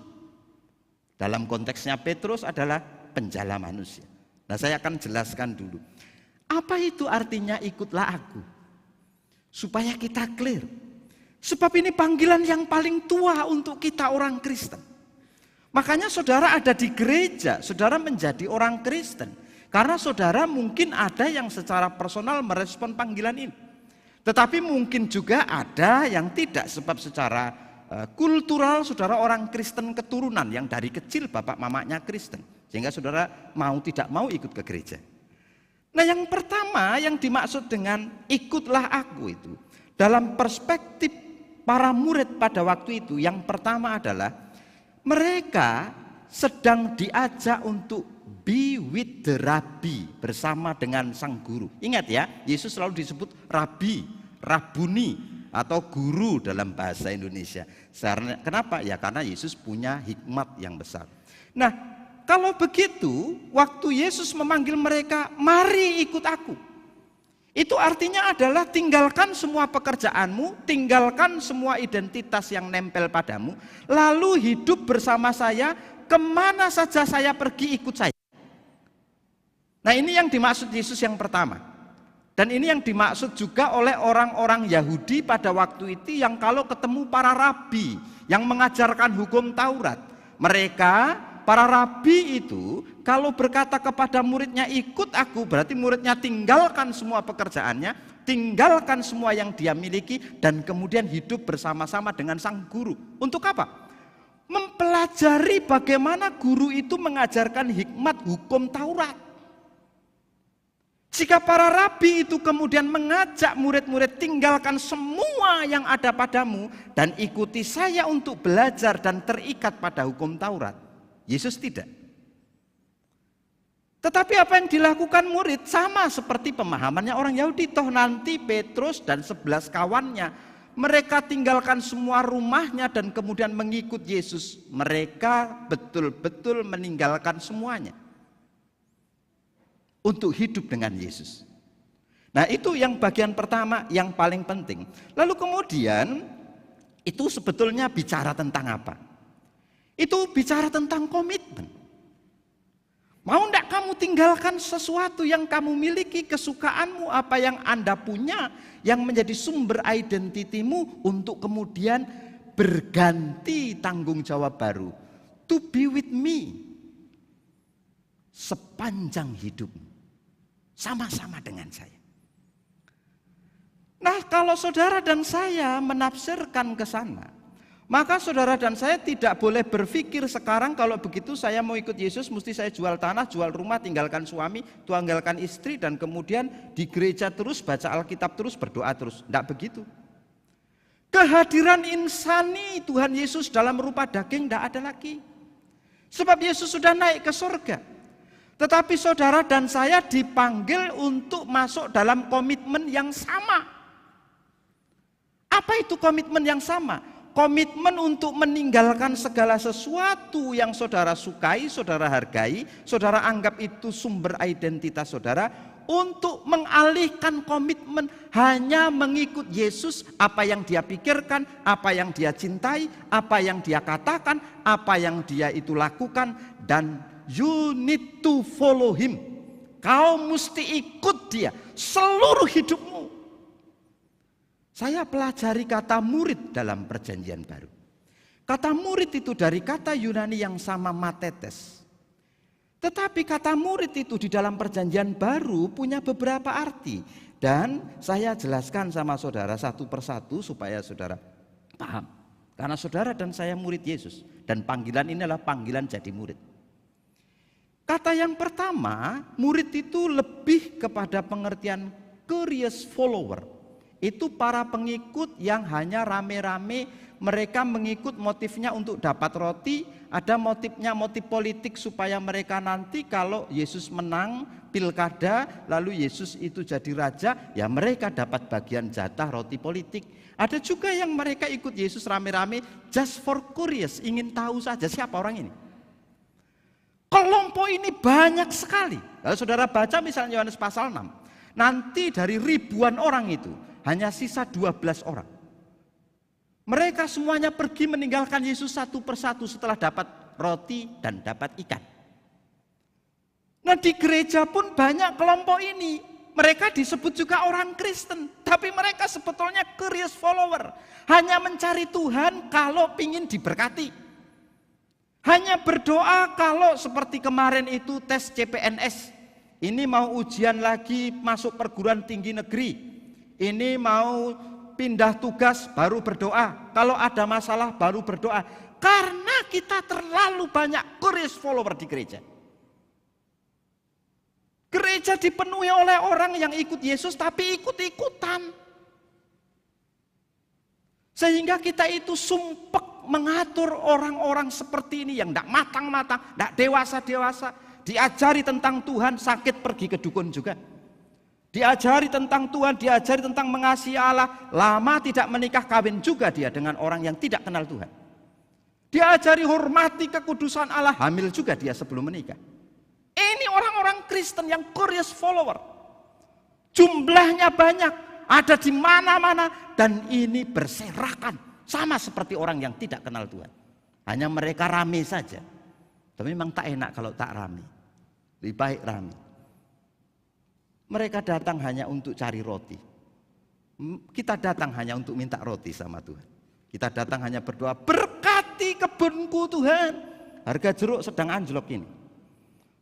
Dalam konteksnya Petrus adalah penjala manusia. Nah, saya akan jelaskan dulu. Apa itu artinya "ikutlah aku"? Supaya kita clear. Sebab ini panggilan yang paling tua untuk kita orang Kristen. Makanya saudara ada di gereja, saudara menjadi orang Kristen. Karena saudara mungkin ada yang secara personal merespon panggilan ini. Tetapi mungkin juga ada yang tidak, sebab secara, eh, kultural saudara orang Kristen keturunan yang dari kecil bapak mamanya Kristen. Sehingga saudara mau tidak mau ikut ke gereja. Nah, yang pertama yang dimaksud dengan "ikutlah aku" itu, dalam perspektif para murid pada waktu itu, yang pertama adalah mereka sedang diajak untuk be with the rabbi, bersama dengan sang guru. Ingat ya, Yesus selalu disebut rabbi, rabuni, atau guru dalam bahasa Indonesia. Karena, kenapa? Ya, karena Yesus punya hikmat yang besar. Nah, kalau begitu, waktu Yesus memanggil mereka, "Mari ikut aku." Itu artinya adalah tinggalkan semua pekerjaanmu, tinggalkan semua identitas yang nempel padamu, lalu hidup bersama saya, kemana saja saya pergi, ikut saya. Nah, ini yang dimaksud Yesus yang pertama. Dan ini yang dimaksud juga oleh orang-orang Yahudi pada waktu itu, yang kalau ketemu para rabi yang mengajarkan hukum Taurat, mereka, para rabi itu, kalau berkata kepada muridnya, "Ikut aku," berarti muridnya tinggalkan semua pekerjaannya, tinggalkan semua yang dia miliki, dan kemudian hidup bersama-sama dengan sang guru. Untuk apa? Mempelajari bagaimana guru itu mengajarkan hikmat hukum Taurat. Jika para rabi itu kemudian mengajak murid-murid, "Tinggalkan semua yang ada padamu dan ikuti saya untuk belajar dan terikat pada hukum Taurat." Yesus tidak. Tetapi apa yang dilakukan murid sama seperti pemahamannya orang Yahudi. Toh nanti Petrus dan sebelas kawannya, mereka tinggalkan semua rumahnya dan kemudian mengikut Yesus. Mereka betul-betul meninggalkan semuanya untuk hidup dengan Yesus. Nah, itu yang bagian pertama yang paling penting. Lalu kemudian, itu sebetulnya bicara tentang apa? Itu bicara tentang komitmen. Mau ndak kamu tinggalkan sesuatu yang kamu miliki, kesukaanmu, apa yang Anda punya, yang menjadi sumber identitimu, untuk kemudian berganti tanggung jawab baru? To be with me sepanjang hidupmu, sama-sama dengan saya. Nah, kalau saudara dan saya menafsirkan ke sana, maka saudara dan saya tidak boleh berpikir sekarang, "Kalau begitu saya mau ikut Yesus, mesti saya jual tanah, jual rumah, tinggalkan suami, tinggalkan istri, dan kemudian di gereja terus, baca Alkitab terus, berdoa terus." Tidak begitu. Kehadiran insani Tuhan Yesus dalam rupa daging tidak ada lagi. Sebab Yesus sudah naik ke surga. Tetapi saudara dan saya dipanggil untuk masuk dalam komitmen yang sama. Apa itu komitmen yang sama? Komitmen untuk meninggalkan segala sesuatu yang saudara sukai, saudara hargai, saudara anggap itu sumber identitas saudara, untuk mengalihkan komitmen hanya mengikut Yesus, apa yang dia pikirkan, apa yang dia cintai, apa yang dia katakan, apa yang dia itu lakukan, dan you need to follow him. Kau mesti ikut dia seluruh hidupmu. Saya pelajari kata murid dalam perjanjian baru. Kata murid itu dari kata Yunani yang sama, matetes. Tetapi kata murid itu di dalam perjanjian baru punya beberapa arti. Dan saya jelaskan sama saudara satu persatu supaya saudara paham. Karena saudara dan saya murid Yesus. Dan panggilan ini adalah panggilan jadi murid. Kata yang pertama, murid itu lebih kepada pengertian curious follower. Itu para pengikut yang hanya rame-rame, mereka mengikut motifnya untuk dapat roti, ada motifnya, motif politik, supaya mereka nanti kalau Yesus menang pilkada, lalu Yesus itu jadi raja, ya mereka dapat bagian jatah roti politik. Ada juga yang mereka ikut Yesus rame-rame just for curious, ingin tahu saja siapa orang ini. Kelompok ini banyak sekali. Kalau saudara baca misalnya Yohanes pasal enam, nanti dari ribuan orang itu hanya sisa dua belas orang. Mereka semuanya pergi meninggalkan Yesus satu persatu setelah dapat roti dan dapat ikan. Nah, di gereja pun banyak kelompok ini. Mereka disebut juga orang Kristen, tapi mereka sebetulnya curious follower. Hanya mencari Tuhan kalau pingin diberkati. Hanya berdoa kalau seperti kemarin itu tes C P N S. Ini mau ujian lagi masuk perguruan tinggi negeri. Ini mau pindah tugas baru berdoa. Kalau ada masalah baru berdoa. Karena kita terlalu banyak curious follower di gereja. Gereja dipenuhi oleh orang yang ikut Yesus tapi ikut-ikutan. Sehingga kita itu sumpek mengatur orang-orang seperti ini yang tidak matang-matang, tidak dewasa-dewasa. Diajari tentang Tuhan, sakit pergi ke dukun juga. Diajari tentang Tuhan, diajari tentang mengasihi Allah, lama tidak menikah, kawin juga dia dengan orang yang tidak kenal Tuhan. Diajari hormati kekudusan Allah, hamil juga dia sebelum menikah. Ini orang-orang Kristen yang curious follower. Jumlahnya banyak, ada di mana-mana, dan ini berserakan, sama seperti orang yang tidak kenal Tuhan. Hanya mereka rame saja. Tapi memang tak enak kalau tak rame. Lebih baik rame. Mereka datang hanya untuk cari roti. M-, kita datang hanya untuk minta roti sama Tuhan. Kita datang hanya berdoa, "Berkati kebunku, Tuhan." Harga jeruk sedang anjlok ini.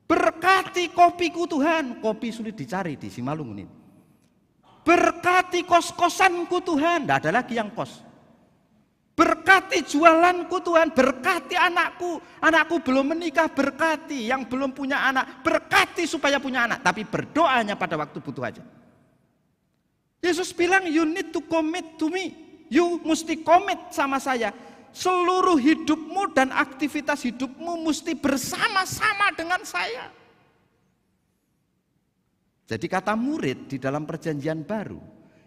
"Berkati kopiku, Tuhan." Kopi sulit dicari di Simalungun ini. "Berkati kos-kosanku, Tuhan." Tidak ada lagi yang kos. "Berkati jualanku, Tuhan. Berkati anakku. Anakku belum menikah, berkati. Yang belum punya anak, berkati supaya punya anak." Tapi berdoanya pada waktu butuh aja. Yesus bilang, "You need to commit to me." You mesti commit sama saya. Seluruh hidupmu dan aktivitas hidupmu mesti bersama-sama dengan saya. Jadi kata murid di dalam perjanjian baru,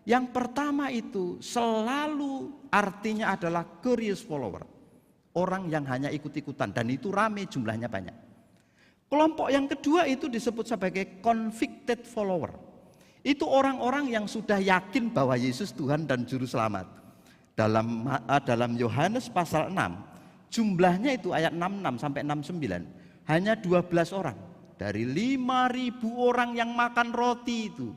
yang pertama itu selalu artinya adalah curious follower. Orang yang hanya ikut-ikutan, dan itu rame, jumlahnya banyak. Kelompok yang kedua itu disebut sebagai convicted follower. Itu orang-orang yang sudah yakin bahwa Yesus Tuhan dan Juru Selamat. Dalam, eh, dalam Yohanes pasal enam, jumlahnya itu ayat enam enam sampai enam sembilan, hanya dua belas orang. Dari lima ribu orang yang makan roti itu,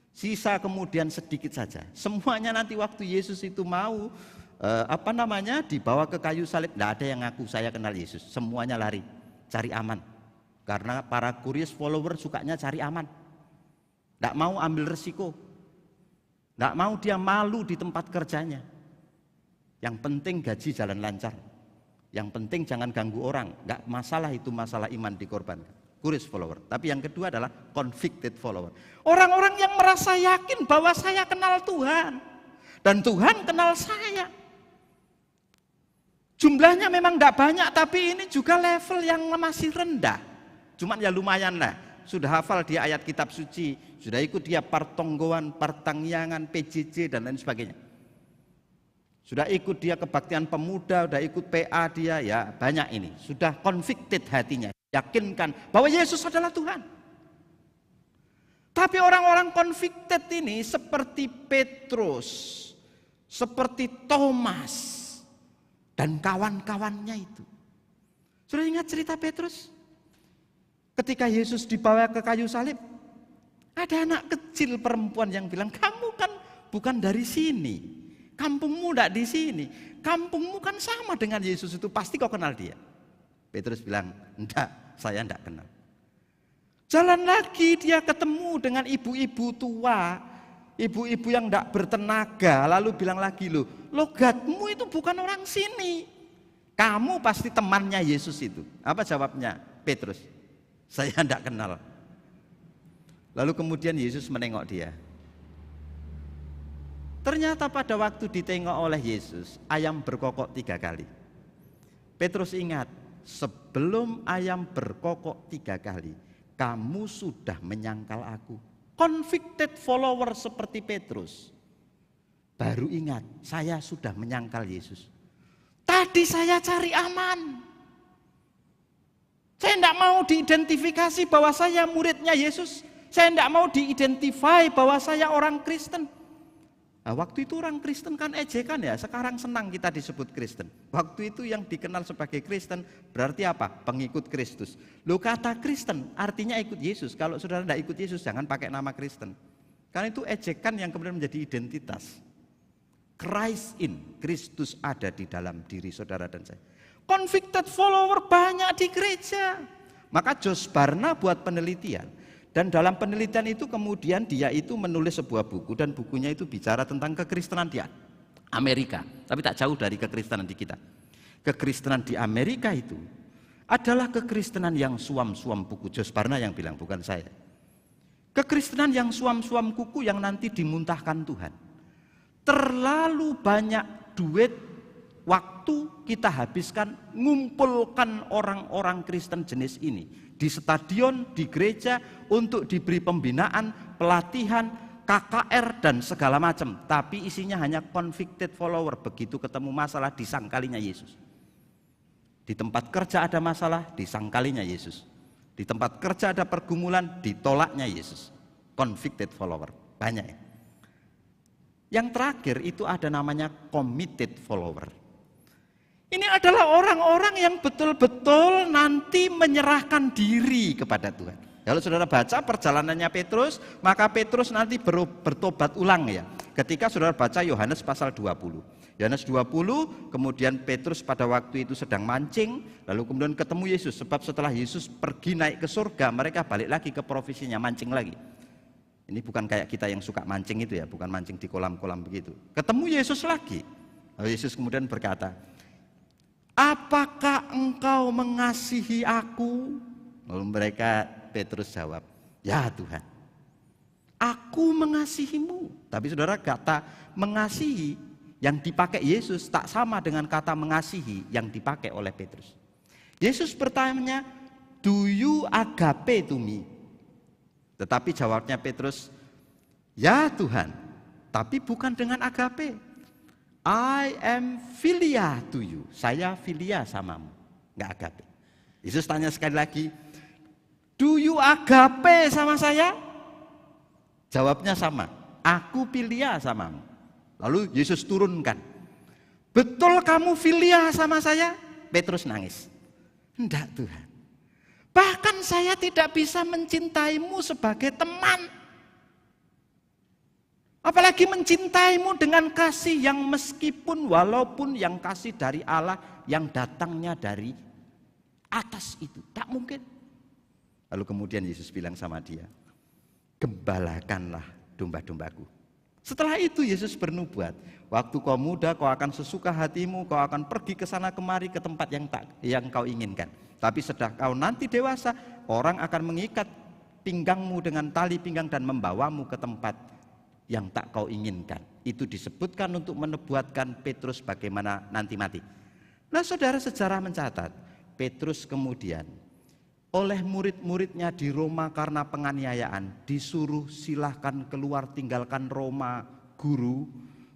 sisa kemudian sedikit saja. Semuanya nanti waktu Yesus itu mau, eh, apa namanya, dibawa ke kayu salib, tidak ada yang ngaku, "Saya kenal Yesus." Semuanya lari, cari aman. Karena para curious follower sukanya cari aman. Tidak mau ambil resiko. Tidak mau dia malu di tempat kerjanya. Yang penting gaji jalan lancar. Yang penting jangan ganggu orang. Nggak masalah itu, masalah iman dikorbankan. Curious follower. Tapi yang kedua adalah convicted follower. Orang-orang yang merasa yakin bahwa saya kenal Tuhan. Dan Tuhan kenal saya. Jumlahnya memang tidak banyak, tapi ini juga level yang masih rendah. Cuman ya lumayan lah. Sudah hafal dia ayat kitab suci, sudah ikut dia pertonggoan, pertanggiangan, P J J, dan lain sebagainya. Sudah ikut dia kebaktian pemuda, sudah ikut P A dia, ya banyak ini. Sudah convicted hatinya, yakinkan bahwa Yesus adalah Tuhan. Tapi orang-orang convicted ini seperti Petrus, seperti Thomas, dan kawan-kawannya itu. Sudah ingat cerita Petrus? Ketika Yesus dibawa ke kayu salib, ada anak kecil perempuan yang bilang, "Kamu kan bukan dari sini. Kampungmu tidak di sini. Kampungmu kan sama dengan Yesus itu, pasti kau kenal dia." Petrus bilang, "Enggak, saya enggak kenal." Jalan lagi dia ketemu dengan ibu-ibu tua, ibu-ibu yang tidak bertenaga, lalu bilang lagi, "Loh, logatmu itu bukan orang sini. Kamu pasti temannya Yesus itu." Apa jawabnya Petrus? "Saya tidak kenal." Lalu kemudian Yesus menengok dia. Ternyata pada waktu ditengok oleh Yesus, ayam berkokok tiga kali. Petrus ingat, "Sebelum ayam berkokok tiga kali, kamu sudah menyangkal aku." Convicted follower seperti Petrus baru ingat, "Saya sudah menyangkal Yesus. Tadi saya cari aman. Saya tidak mau diidentifikasi bahwa saya muridnya Yesus. Saya tidak mau diidentify bahwa saya orang Kristen." Nah, waktu itu orang Kristen kan ejekan ya, sekarang senang kita disebut Kristen. Waktu itu yang dikenal sebagai Kristen berarti apa? Pengikut Kristus. Lo, kata Kristen artinya ikut Yesus. Kalau saudara tidak ikut Yesus, jangan pakai nama Kristen. Karena itu ejekan yang kemudian menjadi identitas. Christ in, Kristus ada di dalam diri saudara dan saya. Convicted follower banyak di gereja. Maka Josh Barna buat penelitian. Dan dalam penelitian itu kemudian dia itu menulis sebuah buku, dan bukunya itu bicara tentang kekristenan di Amerika. Tapi tak jauh dari kekristenan di kita. Kekristenan di Amerika itu adalah kekristenan yang suam-suam buku. Josh Barna yang bilang, bukan saya. Kekristenan yang suam-suam kuku yang nanti dimuntahkan Tuhan. Terlalu banyak duit, waktu kita habiskan ngumpulkan orang-orang Kristen jenis ini di stadion, di gereja, untuk diberi pembinaan, pelatihan, K K R dan segala macam. Tapi isinya hanya convicted follower. Begitu ketemu masalah, disangkalinya Yesus. Di tempat kerja ada masalah, disangkalinya Yesus. Di tempat kerja ada pergumulan, ditolaknya Yesus. Convicted follower. Banyak ya. Yang terakhir itu ada namanya committed follower. Ini adalah orang-orang yang betul-betul nanti menyerahkan diri kepada Tuhan. Kalau saudara baca perjalanannya Petrus, maka Petrus nanti ber-, bertobat ulang ya. Ketika saudara baca Yohanes pasal dua puluh. Yohanes dua puluh, kemudian Petrus pada waktu itu sedang mancing, lalu kemudian ketemu Yesus. Sebab setelah Yesus pergi naik ke surga, mereka balik lagi ke profesinya, mancing lagi. Ini bukan kayak kita yang suka mancing itu ya, bukan mancing di kolam-kolam begitu. Ketemu Yesus lagi. Lalu Yesus kemudian berkata, "Apakah engkau mengasihi aku?" Lalu mereka, Petrus jawab, "Ya Tuhan, aku mengasihimu." Tapi saudara, kata mengasihi yang dipakai Yesus tak sama dengan kata mengasihi yang dipakai oleh Petrus. Yesus bertanya, "Do you agape to me?" Tetapi jawabnya Petrus, "Ya Tuhan, tapi bukan dengan agape. I am philia to you." Saya philia samamu, nggak agape. Yesus tanya sekali lagi, "Do you agape sama saya?" Jawabnya sama, "Aku philia samamu." Lalu Yesus turunkan, "Betul kamu philia sama saya?" Petrus nangis. "Enggak, Tuhan. Bahkan saya tidak bisa mencintaimu sebagai teman. Apalagi mencintaimu dengan kasih yang meskipun walaupun yang kasih dari Allah yang datangnya dari atas itu. Tak mungkin." Lalu kemudian Yesus bilang sama dia, "Gembalakanlah domba-dombaku." Setelah itu Yesus bernubuat, "Waktu kau muda, kau akan sesuka hatimu, kau akan pergi ke sana kemari ke tempat yang tak yang kau inginkan. Tapi setelah kau nanti dewasa, orang akan mengikat pinggangmu dengan tali pinggang dan membawamu ke tempat yang tak kau inginkan." Itu disebutkan untuk menubuatkan Petrus bagaimana nanti mati. Nah, saudara, sejarah mencatat, Petrus kemudian oleh murid-muridnya di Roma karena penganiayaan, disuruh, "Silahkan keluar, tinggalkan Roma, guru,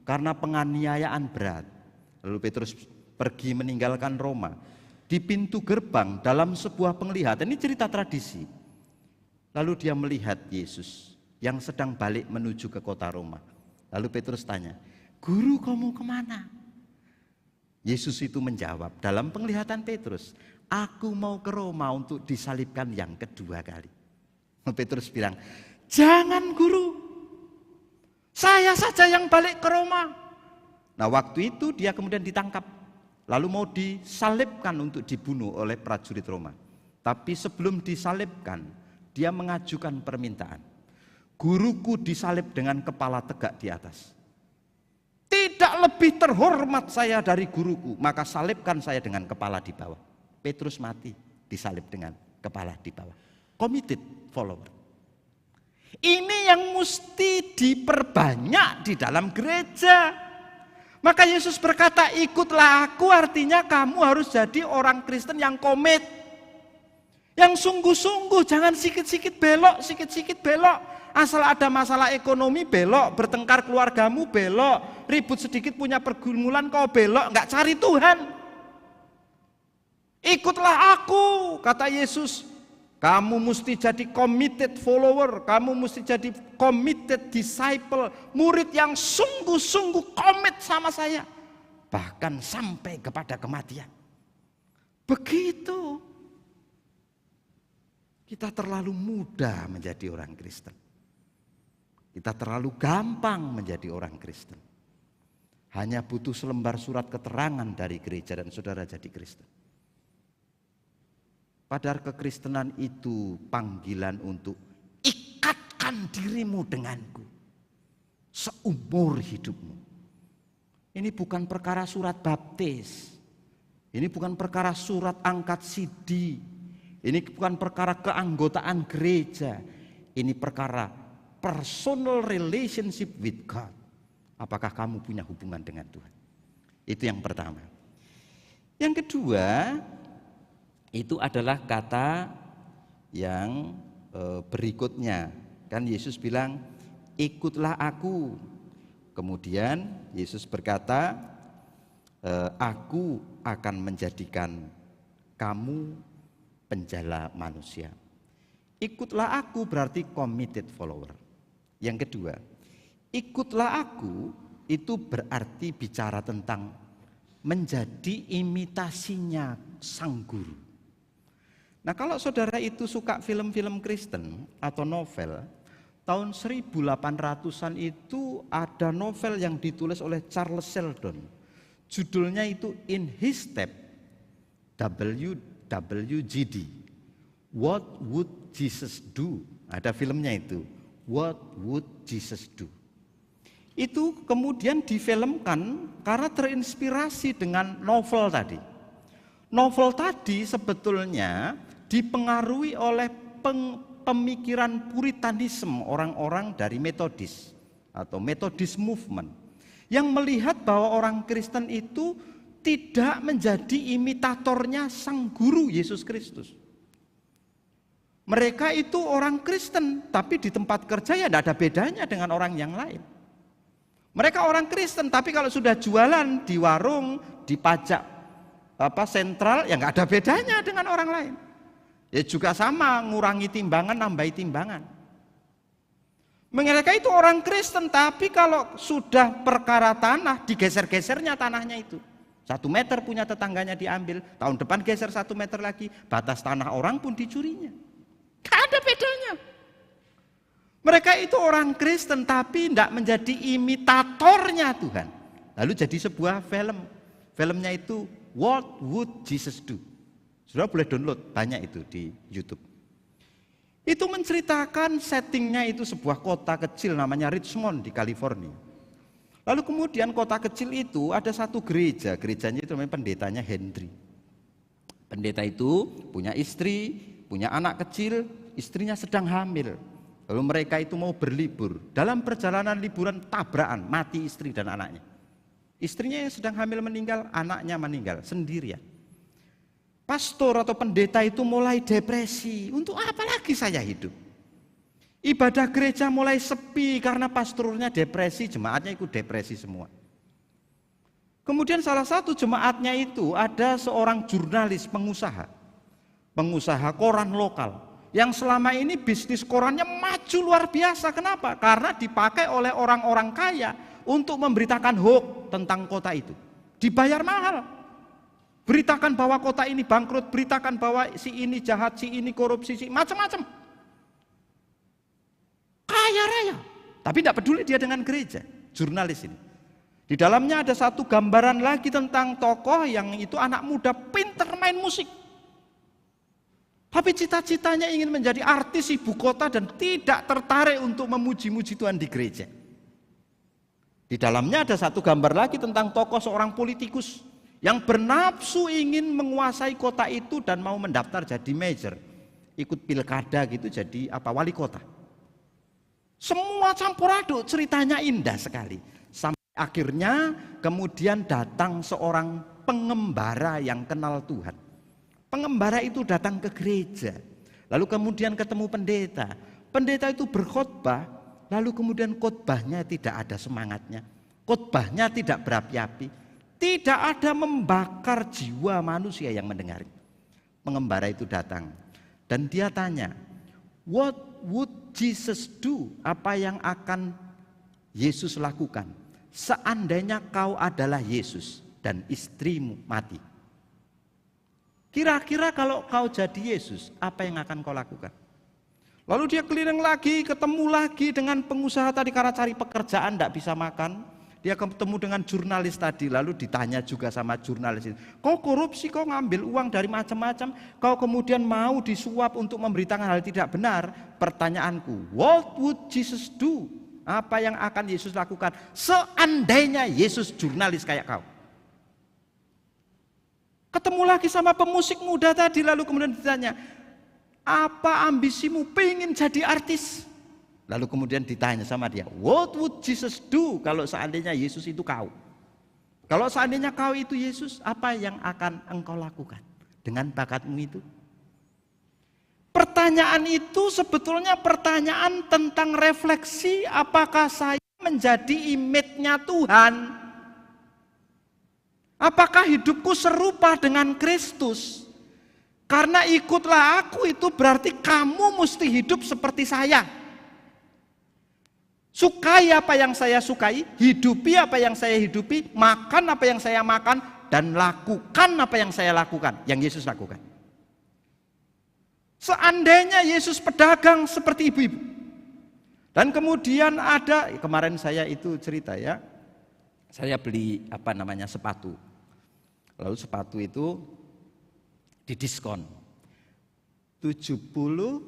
karena penganiayaan berat." Lalu Petrus pergi meninggalkan Roma. Di pintu gerbang dalam sebuah penglihatan, ini cerita tradisi. Lalu dia melihat Yesus yang sedang balik menuju ke kota Roma. Lalu Petrus tanya, "Guru, kau mau kemana?" Yesus itu menjawab dalam penglihatan Petrus, "Aku mau ke Roma untuk disalibkan yang kedua kali." Petrus bilang, "Jangan, Guru. Saya saja yang balik ke Roma." Nah, waktu itu dia kemudian ditangkap, lalu mau disalibkan untuk dibunuh oleh prajurit Roma. Tapi sebelum disalibkan, dia mengajukan permintaan, "Guruku disalib dengan kepala tegak di atas. Tidak lebih terhormat saya dari guruku, maka salibkan saya dengan kepala di bawah." Petrus mati disalib dengan kepala di bawah. Committed follower. Ini yang mesti diperbanyak di dalam gereja. Maka Yesus berkata, "Ikutlah aku," artinya kamu harus jadi orang Kristen yang komit. Yang sungguh-sungguh, jangan sikit-sikit belok, sikit-sikit belok. Asal ada masalah ekonomi belok, bertengkar keluargamu belok, ribut sedikit punya pergumulan kau belok, nggak cari Tuhan. "Ikutlah aku," kata Yesus. "Kamu mesti jadi committed follower, kamu mesti jadi committed disciple, murid yang sungguh-sungguh komit sama saya, bahkan sampai kepada kematian." Begitu. Kita terlalu muda menjadi orang Kristen. Kita terlalu gampang menjadi orang Kristen. Hanya butuh selembar surat keterangan dari gereja dan saudara jadi Kristen. Padahal kekristenan itu panggilan untuk ikatkan dirimu denganku seumur hidupmu. Ini bukan perkara surat baptis. Ini bukan perkara surat angkat sidi. Ini bukan perkara keanggotaan gereja. Ini perkara personal relationship with God. Apakah kamu punya hubungan dengan Tuhan? Itu yang pertama. Yang kedua, itu adalah kata yang eh, berikutnya. Kan Yesus bilang, "Ikutlah aku." Kemudian Yesus berkata, eh, "Aku akan menjadikan kamu penjala manusia." "Ikutlah aku" berarti committed follower. Yang kedua, "Ikutlah aku" itu berarti bicara tentang menjadi imitasinya sang guru. Nah, kalau saudara itu suka film-film Kristen atau novel, tahun seribu delapan ratusan itu ada novel yang ditulis oleh Charles Sheldon. Judulnya itu In His Step, W W G D. What Would Jesus Do? Ada filmnya itu. What Would Jesus Do? Itu kemudian difilmkan karena terinspirasi dengan novel tadi. Novel tadi sebetulnya dipengaruhi oleh peng- pemikiran puritanisme orang-orang dari Metodis atau Methodist Movement yang melihat bahwa orang Kristen itu tidak menjadi imitatornya sang guru Yesus Kristus. Mereka itu orang Kristen, tapi di tempat kerja ya tidak ada bedanya dengan orang yang lain. Mereka orang Kristen, tapi kalau sudah jualan di warung, di pajak apa sentral, ya nggak ada bedanya dengan orang lain. Ya juga sama, ngurangi timbangan, nambahi timbangan. Mereka itu orang Kristen, tapi kalau sudah perkara tanah, digeser-gesernya tanahnya itu. Satu meter punya tetangganya diambil, tahun depan geser satu meter lagi, batas tanah orang pun dicurinya. Gak ada bedanya. Mereka itu orang Kristen, tapi tidak menjadi imitatornya Tuhan. Lalu jadi sebuah film. Filmnya itu What Would Jesus Do? Sudah boleh download, banyak itu di YouTube. Itu menceritakan settingnya itu sebuah kota kecil namanya Richmond di California. Lalu kemudian kota kecil itu ada satu gereja, gerejanya itu namanya pendetanya Henry. Pendeta itu punya istri, punya anak kecil, istrinya sedang hamil. Lalu mereka itu mau berlibur. Dalam perjalanan liburan tabrakan, mati istri dan anaknya. Istrinya yang sedang hamil meninggal, anaknya meninggal sendirian. Pastor atau pendeta itu mulai depresi. Untuk apa lagi saya hidup? Ibadah gereja mulai sepi karena pastornya depresi, jemaatnya ikut depresi semua. Kemudian salah satu jemaatnya itu ada seorang jurnalis pengusaha. Pengusaha koran lokal. Yang selama ini bisnis korannya maju luar biasa. Kenapa? Karena dipakai oleh orang-orang kaya untuk memberitakan hoax tentang kota itu. Dibayar mahal. Beritakan bahwa kota ini bangkrut, beritakan bahwa si ini jahat, si ini korupsi, si macam-macam. Kaya raya. Tapi tidak peduli dia dengan gereja, jurnalis ini. Di dalamnya ada satu gambaran lagi tentang tokoh yang itu anak muda pinter main musik. Tapi cita-citanya ingin menjadi artis ibu kota dan tidak tertarik untuk memuji-muji Tuhan di gereja. Di dalamnya ada satu gambar lagi tentang tokoh seorang politikus yang bernafsu ingin menguasai kota itu dan mau mendaftar jadi mayor, ikut pilkada gitu, jadi apa, wali kota. Semua campur aduk, ceritanya indah sekali. Sampai akhirnya kemudian datang seorang pengembara yang kenal Tuhan. Pengembara itu datang ke gereja, lalu kemudian ketemu pendeta. Pendeta itu berkhotbah, lalu kemudian khotbahnya tidak ada semangatnya. Khotbahnya tidak berapi-api. Tidak ada membakar jiwa manusia yang mendengar. Pengembara itu datang dan dia tanya, "What would Jesus do?" Apa yang akan Yesus lakukan seandainya kau adalah Yesus dan istrimu mati? Kira-kira kalau kau jadi Yesus, apa yang akan kau lakukan? Lalu dia keliling lagi, ketemu lagi dengan pengusaha tadi karena cari pekerjaan, tidak bisa makan. Dia ketemu dengan jurnalis tadi, lalu ditanya juga sama jurnalis itu, "Kau korupsi, kau ngambil uang dari macam-macam, kau kemudian mau disuap untuk memberitakan hal tidak benar." Pertanyaanku, what would Jesus do? Apa yang akan Yesus lakukan seandainya Yesus jurnalis kayak kau? Ketemu lagi sama pemusik muda tadi, lalu kemudian ditanya, "Apa ambisimu pengen jadi artis?" Lalu kemudian ditanya sama dia, "What would Jesus do kalau seandainya Yesus itu kau? Kalau seandainya kau itu Yesus, apa yang akan engkau lakukan dengan bakatmu itu?" Pertanyaan itu sebetulnya pertanyaan tentang refleksi, apakah saya menjadi image-nya Tuhan? Apakah hidupku serupa dengan Kristus? Karena ikutlah aku itu berarti kamu mesti hidup seperti saya. Sukai apa yang saya sukai, hidupi apa yang saya hidupi, makan apa yang saya makan, dan lakukan apa yang saya lakukan, yang Yesus lakukan. Seandainya Yesus pedagang seperti ibu-ibu, dan kemudian ada, kemarin saya itu cerita ya, saya beli apa namanya, sepatu. Lalu sepatu itu didiskon tujuh puluh,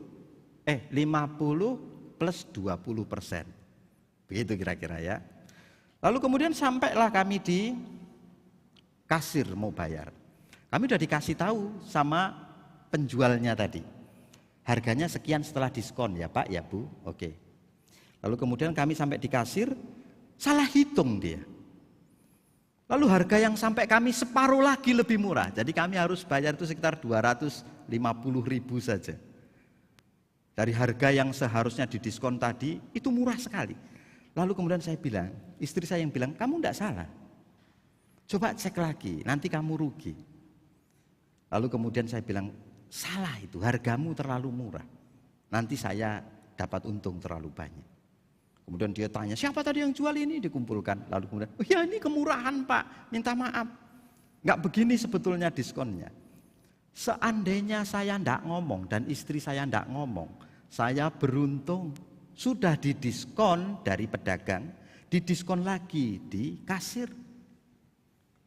eh, lima puluh plus dua puluh persen. Begitu kira-kira ya. Lalu kemudian sampailah kami di kasir mau bayar. Kami udah dikasih tahu sama penjualnya tadi. Harganya sekian setelah diskon ya Pak, ya Bu. Oke. Lalu kemudian kami sampai di kasir, salah hitung dia. Lalu harga yang sampai kami separuh lagi lebih murah. Jadi kami harus bayar itu sekitar dua ratus lima puluh ribu saja. Dari harga yang seharusnya didiskon tadi, itu murah sekali. Lalu kemudian saya bilang, istri saya yang bilang, "Kamu tidak salah. Coba cek lagi, nanti kamu rugi." Lalu kemudian saya bilang, "Salah itu, hargamu terlalu murah. Nanti saya dapat untung terlalu banyak." Kemudian dia tanya, "Siapa tadi yang jual ini?" Dikumpulkan. Lalu kemudian, "Oh ya, ini kemurahan Pak, minta maaf. Nggak begini sebetulnya diskonnya." Seandainya saya ndak ngomong dan istri saya ndak ngomong, saya beruntung, sudah didiskon dari pedagang, didiskon lagi di kasir.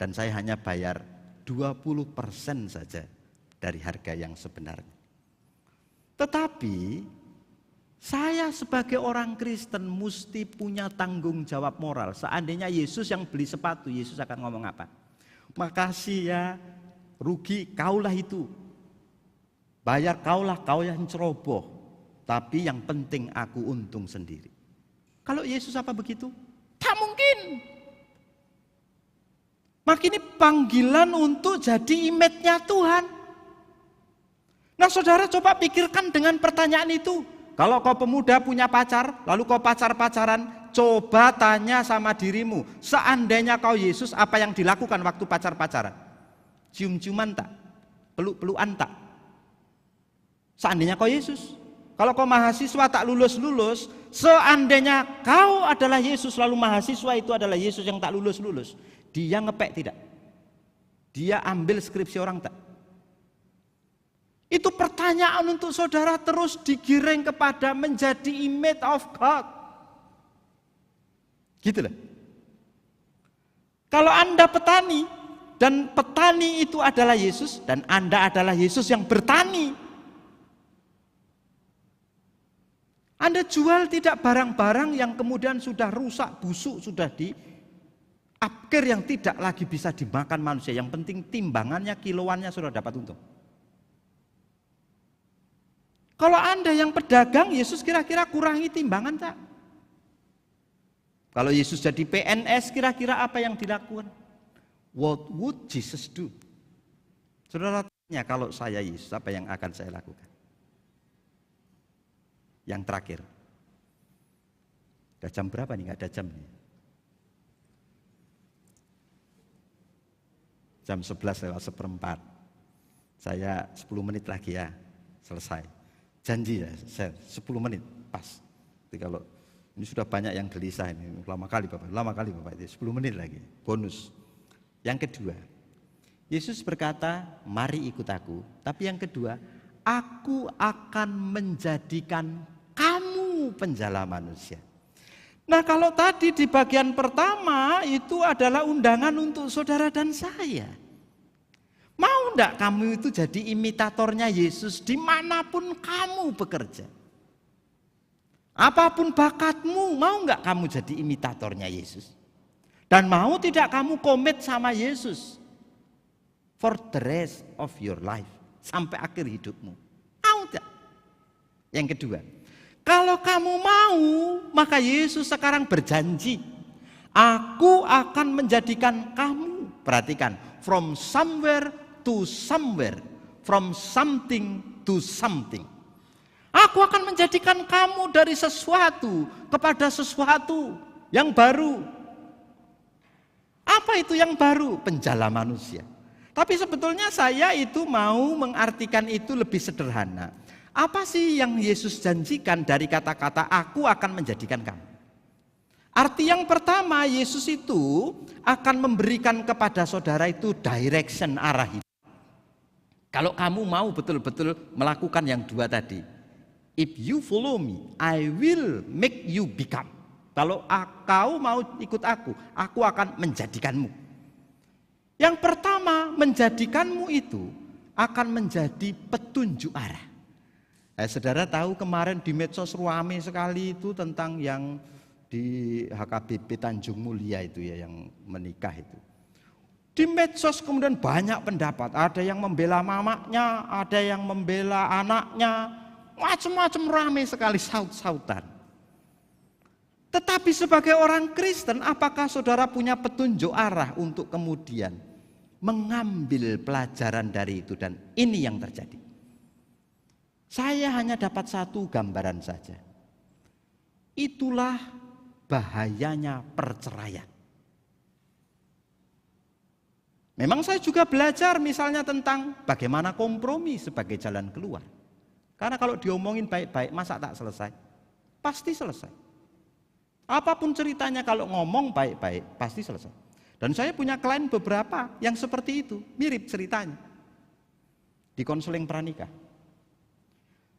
Dan saya hanya bayar dua puluh persen saja dari harga yang sebenarnya. Tetapi saya sebagai orang Kristen mesti punya tanggung jawab moral. Seandainya Yesus yang beli sepatu, Yesus akan ngomong apa? "Makasih ya, rugi kaulah itu. Bayar kaulah, kau yang ceroboh. Tapi yang penting aku untung sendiri." Kalau Yesus apa begitu? Tak mungkin. Maka ini panggilan untuk jadi image-nya Tuhan. Nah, saudara coba pikirkan dengan pertanyaan itu. Kalau kau pemuda punya pacar, lalu kau pacar-pacaran, coba tanya sama dirimu, seandainya kau Yesus, apa yang dilakukan waktu pacar-pacaran? Cium-ciuman tak? Peluk-pelukan tak? Seandainya kau Yesus. Kalau kau mahasiswa tak lulus-lulus, seandainya kau adalah Yesus, lalu mahasiswa itu adalah Yesus yang tak lulus-lulus, dia ngepek tidak? Dia ambil skripsi orang tak? Itu pertanyaan untuk saudara terus digiring kepada menjadi image of God. Gitu loh. Kalau Anda petani, dan petani itu adalah Yesus, dan Anda adalah Yesus yang bertani. Anda jual tidak barang-barang yang kemudian sudah rusak, busuk, sudah di apkir, yang tidak lagi bisa dimakan manusia. Yang penting timbangannya, kiloannya sudah dapat untung. Kalau Anda yang pedagang, Yesus kira-kira kurangi timbangan tak? Kalau Yesus jadi P N S, kira-kira apa yang dilakukan? What would Jesus do? Saudara tanya, "Kalau saya Yesus, apa yang akan saya lakukan?" Yang terakhir. Udah jam berapa nih? Nggak ada jam nih. Jam sebelas lewat seperempat. Saya sepuluh menit lagi ya, selesai. Janji ya, saya sepuluh menit, pas. Jadi kalau ini sudah banyak yang gelisah ini, lama kali Bapak, lama kali Bapak itu, sepuluh menit lagi, bonus. Yang kedua, Yesus berkata, "Mari ikut aku." Tapi yang kedua, "Aku akan menjadikan kamu penjala manusia." Nah, kalau tadi di bagian pertama itu adalah undangan untuk saudara dan saya. Mau ndak kamu itu jadi imitatornya Yesus dimanapun kamu bekerja? Apapun bakatmu, mau nggak kamu jadi imitatornya Yesus? Dan mau tidak kamu komit sama Yesus for the rest of your life, sampai akhir hidupmu? Mau tidak? Yang kedua, kalau kamu mau, maka Yesus sekarang berjanji, "Aku akan menjadikan kamu," perhatikan, "from somewhere to somewhere, from something to something." "Aku akan menjadikan kamu dari sesuatu kepada sesuatu yang baru." Apa itu yang baru? Penjala manusia. Tapi sebetulnya saya itu mau mengartikan itu lebih sederhana. Apa sih yang Yesus janjikan dari kata-kata "Aku akan menjadikan kamu"? Arti yang pertama, Yesus itu akan memberikan kepada saudara itu direction, arah hidup. Kalau kamu mau betul-betul melakukan yang dua tadi, "If you follow me, I will make you become." Kalau kau mau ikut aku, aku akan menjadikanmu. Yang pertama, menjadikanmu itu akan menjadi petunjuk arah. Eh, saudara tahu, kemarin di medsos rame sekali itu tentang yang di H K B P Tanjung Mulia itu, ya, yang menikah itu. Di medsos kemudian banyak pendapat, ada yang membela mamanya, ada yang membela anaknya, macam-macam, rame sekali saut-sautan. Tetapi sebagai orang Kristen, apakah saudara punya petunjuk arah untuk kemudian mengambil pelajaran dari itu? Dan ini yang terjadi. Saya hanya dapat satu gambaran saja. Itulah bahayanya perceraian. Memang saya juga belajar misalnya tentang bagaimana kompromi sebagai jalan keluar. Karena kalau diomongin baik-baik, masa tak selesai? Pasti selesai. Apapun ceritanya, kalau ngomong baik-baik, pasti selesai. Dan saya punya klien beberapa yang seperti itu, mirip ceritanya. Di konseling pranikah.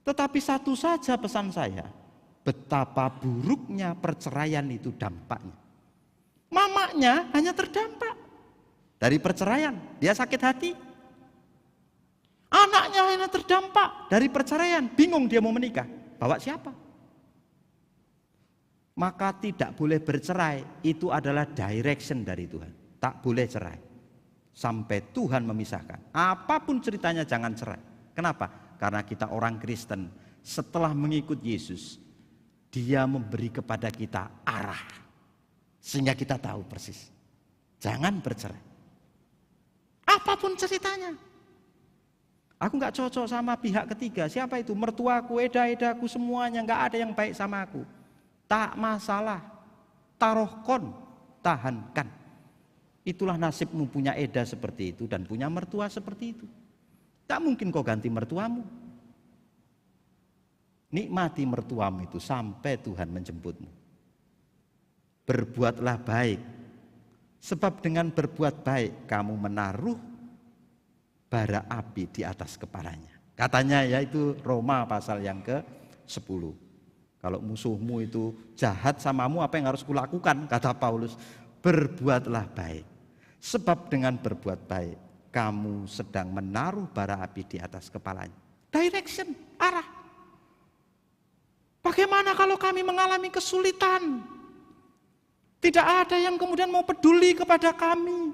Tetapi satu saja pesan saya, betapa buruknya perceraian itu dampaknya. Mamanya hanya terdampak dari perceraian, dia sakit hati. Anaknya hanya terdampak dari perceraian, bingung dia mau menikah. Bawa siapa? Maka tidak boleh bercerai, itu adalah direction dari Tuhan. Tak boleh cerai sampai Tuhan memisahkan. Apapun ceritanya, jangan cerai. Kenapa? Karena kita orang Kristen, setelah mengikut Yesus, Dia memberi kepada kita arah, sehingga kita tahu persis. Jangan bercerai. Apapun ceritanya, "Aku nggak cocok sama pihak ketiga." Siapa itu? Mertuaku, eda-edaku, semuanya, nggak ada yang baik sama aku. Tak masalah. Tarohkon, tahankan. Itulah nasibmu punya eda seperti itu dan punya mertua seperti itu. Tak mungkin kau ganti mertuamu. Nikmati mertuamu itu sampai Tuhan menjemputmu. Berbuatlah baik, sebab dengan berbuat baik kamu menaruh bara api di atas kepalanya. Katanya, yaitu Roma pasal yang ke sepuluh. "Kalau musuhmu itu jahat samamu, apa yang harus kulakukan?" Kata Paulus, "Berbuatlah baik, sebab dengan berbuat baik kamu sedang menaruh bara api di atas kepalanya." Direction, arah. "Bagaimana kalau kami mengalami kesulitan? Tidak ada yang kemudian mau peduli kepada kami.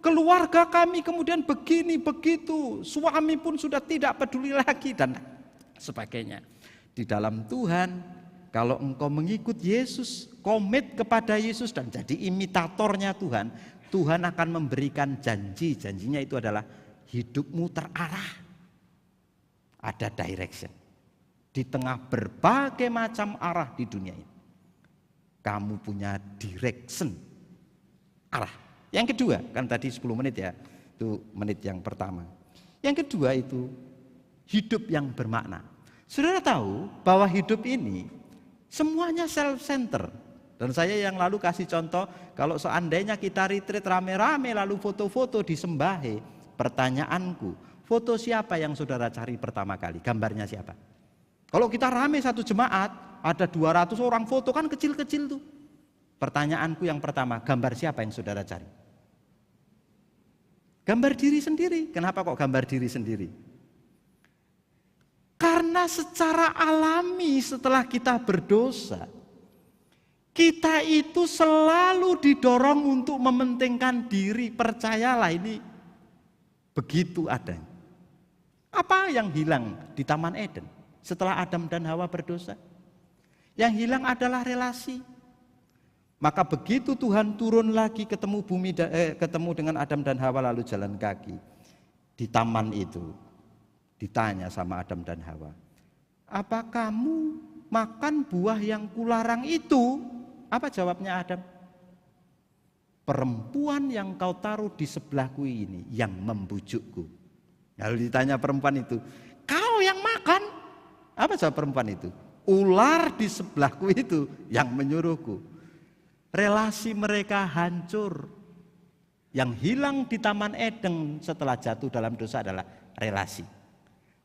Keluarga kami kemudian begini begitu, suami pun sudah tidak peduli lagi," dan sebagainya. Di dalam Tuhan, kalau engkau mengikut Yesus, komit kepada Yesus dan jadi imitatornya Tuhan, Tuhan akan memberikan janji. Janjinya itu adalah hidupmu terarah. Ada direction. Di tengah berbagai macam arah di dunia ini, kamu punya direction, arah. Yang kedua, kan tadi sepuluh menit, ya, itu menit yang pertama. Yang kedua itu hidup yang bermakna. Saudara tahu bahwa hidup ini semuanya self center. Dan saya yang lalu kasih contoh, kalau seandainya kita retreat rame-rame lalu foto-foto di Sembahe, pertanyaanku, foto siapa yang saudara cari pertama kali? Gambarnya siapa? Kalau kita rame satu jemaat, ada dua ratus orang foto, kan kecil-kecil tuh. Pertanyaanku yang pertama, gambar siapa yang saudara cari? Gambar diri sendiri. Kenapa kok gambar diri sendiri? Karena secara alami setelah kita berdosa, kita itu selalu didorong untuk mementingkan diri. Percayalah, ini begitu adanya. Apa yang hilang di Taman Eden? setelah Adam dan Hawa berdosa? Yang hilang adalah relasi. Maka begitu Tuhan turun lagi ketemu bumi eh, ketemu dengan Adam dan Hawa lalu jalan kaki di taman itu, ditanya sama Adam dan Hawa, "Apa kamu makan buah yang kularang itu?" Apa jawabnya Adam? "Perempuan yang kau taruh di sebelahku ini yang membujukku." Lalu ditanya perempuan itu, "Kau yang makan?" Apa jawab perempuan itu? "Ular di sebelahku itu yang menyuruhku." Relasi mereka hancur. Yang hilang di Taman Eden setelah jatuh dalam dosa adalah relasi.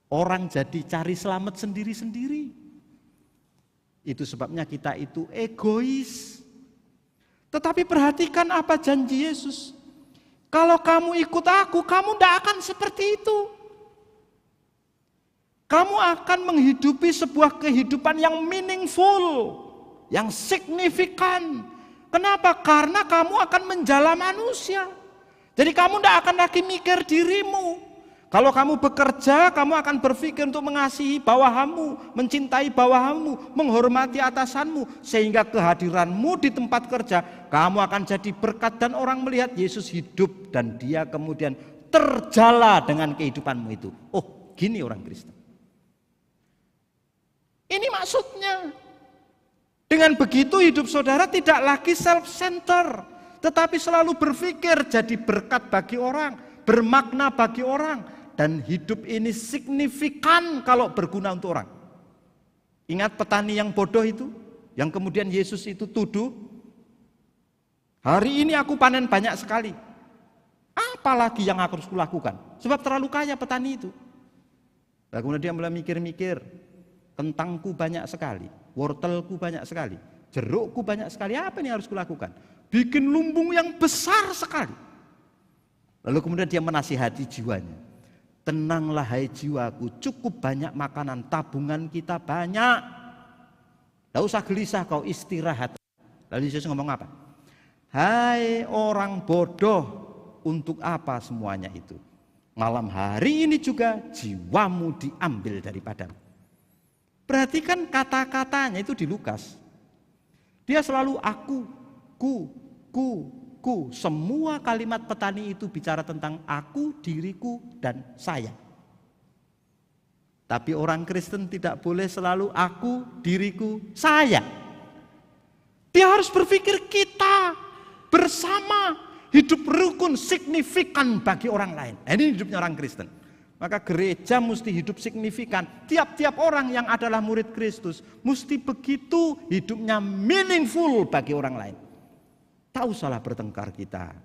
Orang jadi cari selamat sendiri-sendiri. Itu sebabnya kita itu egois. Tetapi perhatikan apa janji Yesus. "Kalau kamu ikut aku, kamu tidak akan seperti itu. Kamu akan menghidupi sebuah kehidupan yang meaningful, yang signifikan. Kenapa? Karena kamu akan menjala manusia. Jadi kamu tidak akan lagi mikir dirimu. Kalau kamu bekerja, kamu akan berpikir untuk mengasihi bawahanmu, mencintai bawahanmu, menghormati atasanmu, sehingga kehadiranmu di tempat kerja, kamu akan jadi berkat dan orang melihat Yesus hidup dan dia kemudian terjala dengan kehidupanmu itu." Oh, gini orang Kristen. Ini maksudnya. Dengan begitu hidup saudara tidak lagi self center, tetapi selalu berpikir jadi berkat bagi orang, bermakna bagi orang, dan hidup ini signifikan kalau berguna untuk orang. Ingat petani yang bodoh itu, yang kemudian Yesus itu tuduh, "Hari ini aku panen banyak sekali. Apalagi yang harus kulakukan? Sebab terlalu kaya petani itu." Lalu kemudian dia mulai mikir-mikir, "Kentangku banyak sekali, wortelku banyak sekali, jerukku banyak sekali. Apa ini harus kulakukan? Bikin lumbung yang besar sekali." Lalu kemudian dia menasihati jiwanya, "Tenanglah hai jiwaku, cukup banyak makanan, tabungan kita banyak. Tidak usah gelisah kau, istirahat." Lalu Yesus ngomong apa? "Hai orang bodoh, untuk apa semuanya itu? Malam hari ini juga jiwamu diambil daripadamu." Perhatikan kata-katanya itu di Lukas. Dia selalu "aku, ku, ku, ku." Semua kalimat petani itu bicara tentang aku, diriku, dan saya. Tapi orang Kristen tidak boleh selalu "aku, diriku, saya." Dia harus berpikir kita bersama, hidup rukun, signifikan bagi orang lain. Nah, ini hidupnya orang Kristen. Maka gereja mesti hidup signifikan. Tiap-tiap orang yang adalah murid Kristus mesti begitu hidupnya meaningful bagi orang lain. Tak usahlah bertengkar kita.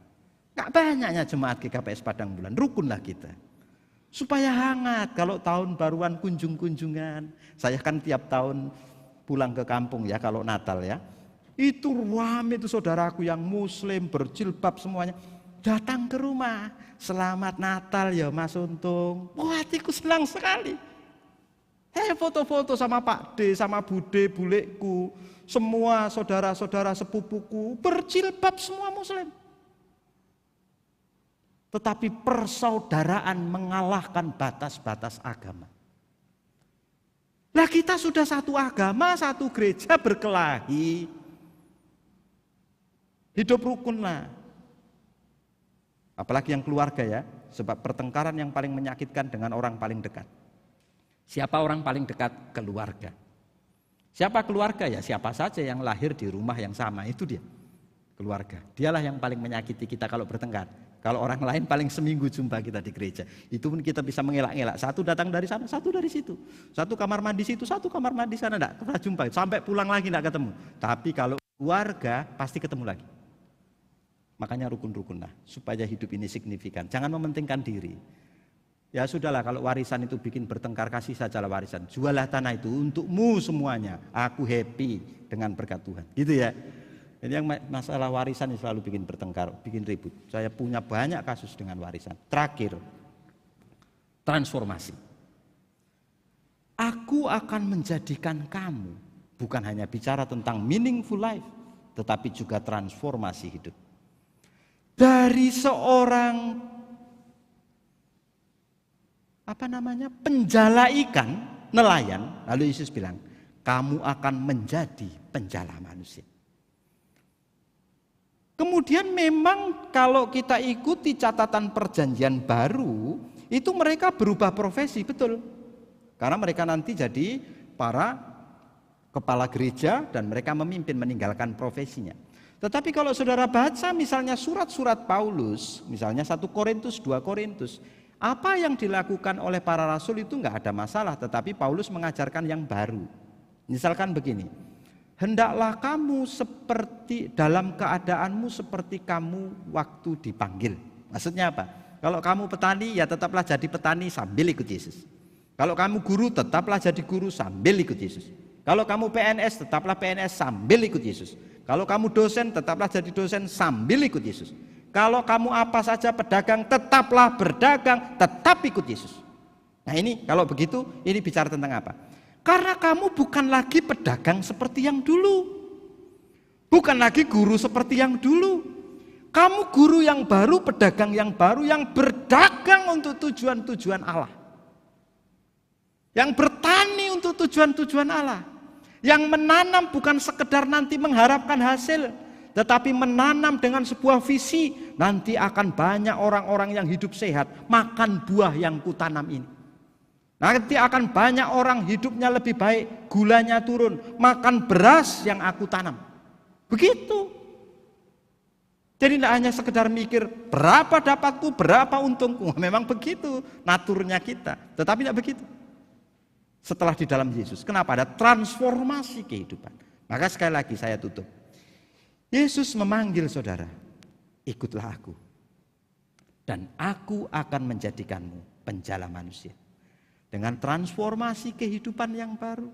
Nggak banyaknya jemaat G K P S Padang Bulan, rukunlah kita. Supaya hangat kalau tahun baruan kunjung-kunjungan. Saya kan tiap tahun pulang ke kampung ya kalau Natal ya. Itu rame itu saudaraku yang muslim, berjilbab semuanya. Datang ke rumah, "Selamat Natal ya Mas Untung." Wah, hatiku senang sekali. Saya foto-foto sama Pak D, sama Bude, bulekku, semua saudara-saudara sepupuku, berjilbab semua muslim. Tetapi persaudaraan mengalahkan batas-batas agama. Lah, kita sudah satu agama, satu gereja, berkelahi. Hidup rukun lah. Apalagi yang keluarga ya, sebab pertengkaran yang paling menyakitkan dengan orang paling dekat. Siapa orang paling dekat? Keluarga. Siapa keluarga? Ya siapa saja yang lahir di rumah yang sama, itu dia. Keluarga. Dialah yang paling menyakiti kita kalau bertengkar. Kalau orang lain paling seminggu jumpa kita di gereja. Itu pun kita bisa mengelak-ngelak. Satu datang dari sana, satu dari situ. Satu kamar mandi situ, satu kamar mandi sana. Tidak pernah jumpa. Sampai pulang lagi tidak ketemu. Tapi kalau keluarga, pasti ketemu lagi. Makanya rukun-rukunlah supaya hidup ini signifikan. Jangan mementingkan diri. Ya sudahlah, kalau warisan itu bikin bertengkar, kasih sajalah warisan. Juallah tanah itu untukmu semuanya. Aku happy dengan berkat Tuhan. Gitu ya. Jadi yang masalah warisan ini selalu bikin bertengkar, bikin ribut. Saya punya banyak kasus dengan warisan. Terakhir, transformasi. "Aku akan menjadikan kamu," bukan hanya bicara tentang meaningful life, tetapi juga transformasi hidup. Dari seorang, apa namanya, penjala ikan, nelayan, lalu Yesus bilang, "Kamu akan menjadi penjala manusia." Kemudian memang kalau kita ikuti catatan perjanjian baru, itu mereka berubah profesi, betul. Karena mereka nanti jadi para kepala gereja dan mereka memimpin, meninggalkan profesinya. Tetapi kalau saudara baca misalnya surat-surat Paulus, misalnya satu Korintus, dua Korintus, apa yang dilakukan oleh para rasul itu nggak ada masalah, tetapi Paulus mengajarkan yang baru. Misalkan begini, "Hendaklah kamu seperti, dalam keadaanmu seperti kamu waktu dipanggil." Maksudnya apa? Kalau kamu petani, ya tetaplah jadi petani sambil ikut Yesus. Kalau kamu guru, tetaplah jadi guru sambil ikut Yesus. Kalau kamu P N S, tetaplah P N S sambil ikut Yesus. Kalau kamu dosen, tetaplah jadi dosen sambil ikut Yesus. Kalau kamu apa saja, pedagang, tetaplah berdagang, tetap ikut Yesus. Nah, ini kalau begitu, ini bicara tentang apa? Karena kamu bukan lagi pedagang seperti yang dulu. Bukan lagi guru seperti yang dulu. Kamu guru yang baru, pedagang yang baru, yang berdagang untuk tujuan-tujuan Allah. Yang bertani untuk tujuan-tujuan Allah. Yang menanam bukan sekedar nanti mengharapkan hasil, tetapi menanam dengan sebuah visi, "Nanti akan banyak orang-orang yang hidup sehat makan buah yang kutanam ini. Nanti akan banyak orang hidupnya lebih baik, gulanya turun, makan beras yang aku tanam." Begitu. Jadi tidak hanya sekedar mikir, "Berapa dapatku, berapa untungku?" Memang begitu naturnya kita. Tetapi tidak begitu setelah di dalam Yesus. Kenapa? Ada transformasi kehidupan. Maka sekali lagi saya tutup. Yesus memanggil saudara, "Ikutlah aku, dan aku akan menjadikanmu penjala manusia." Dengan transformasi kehidupan yang baru,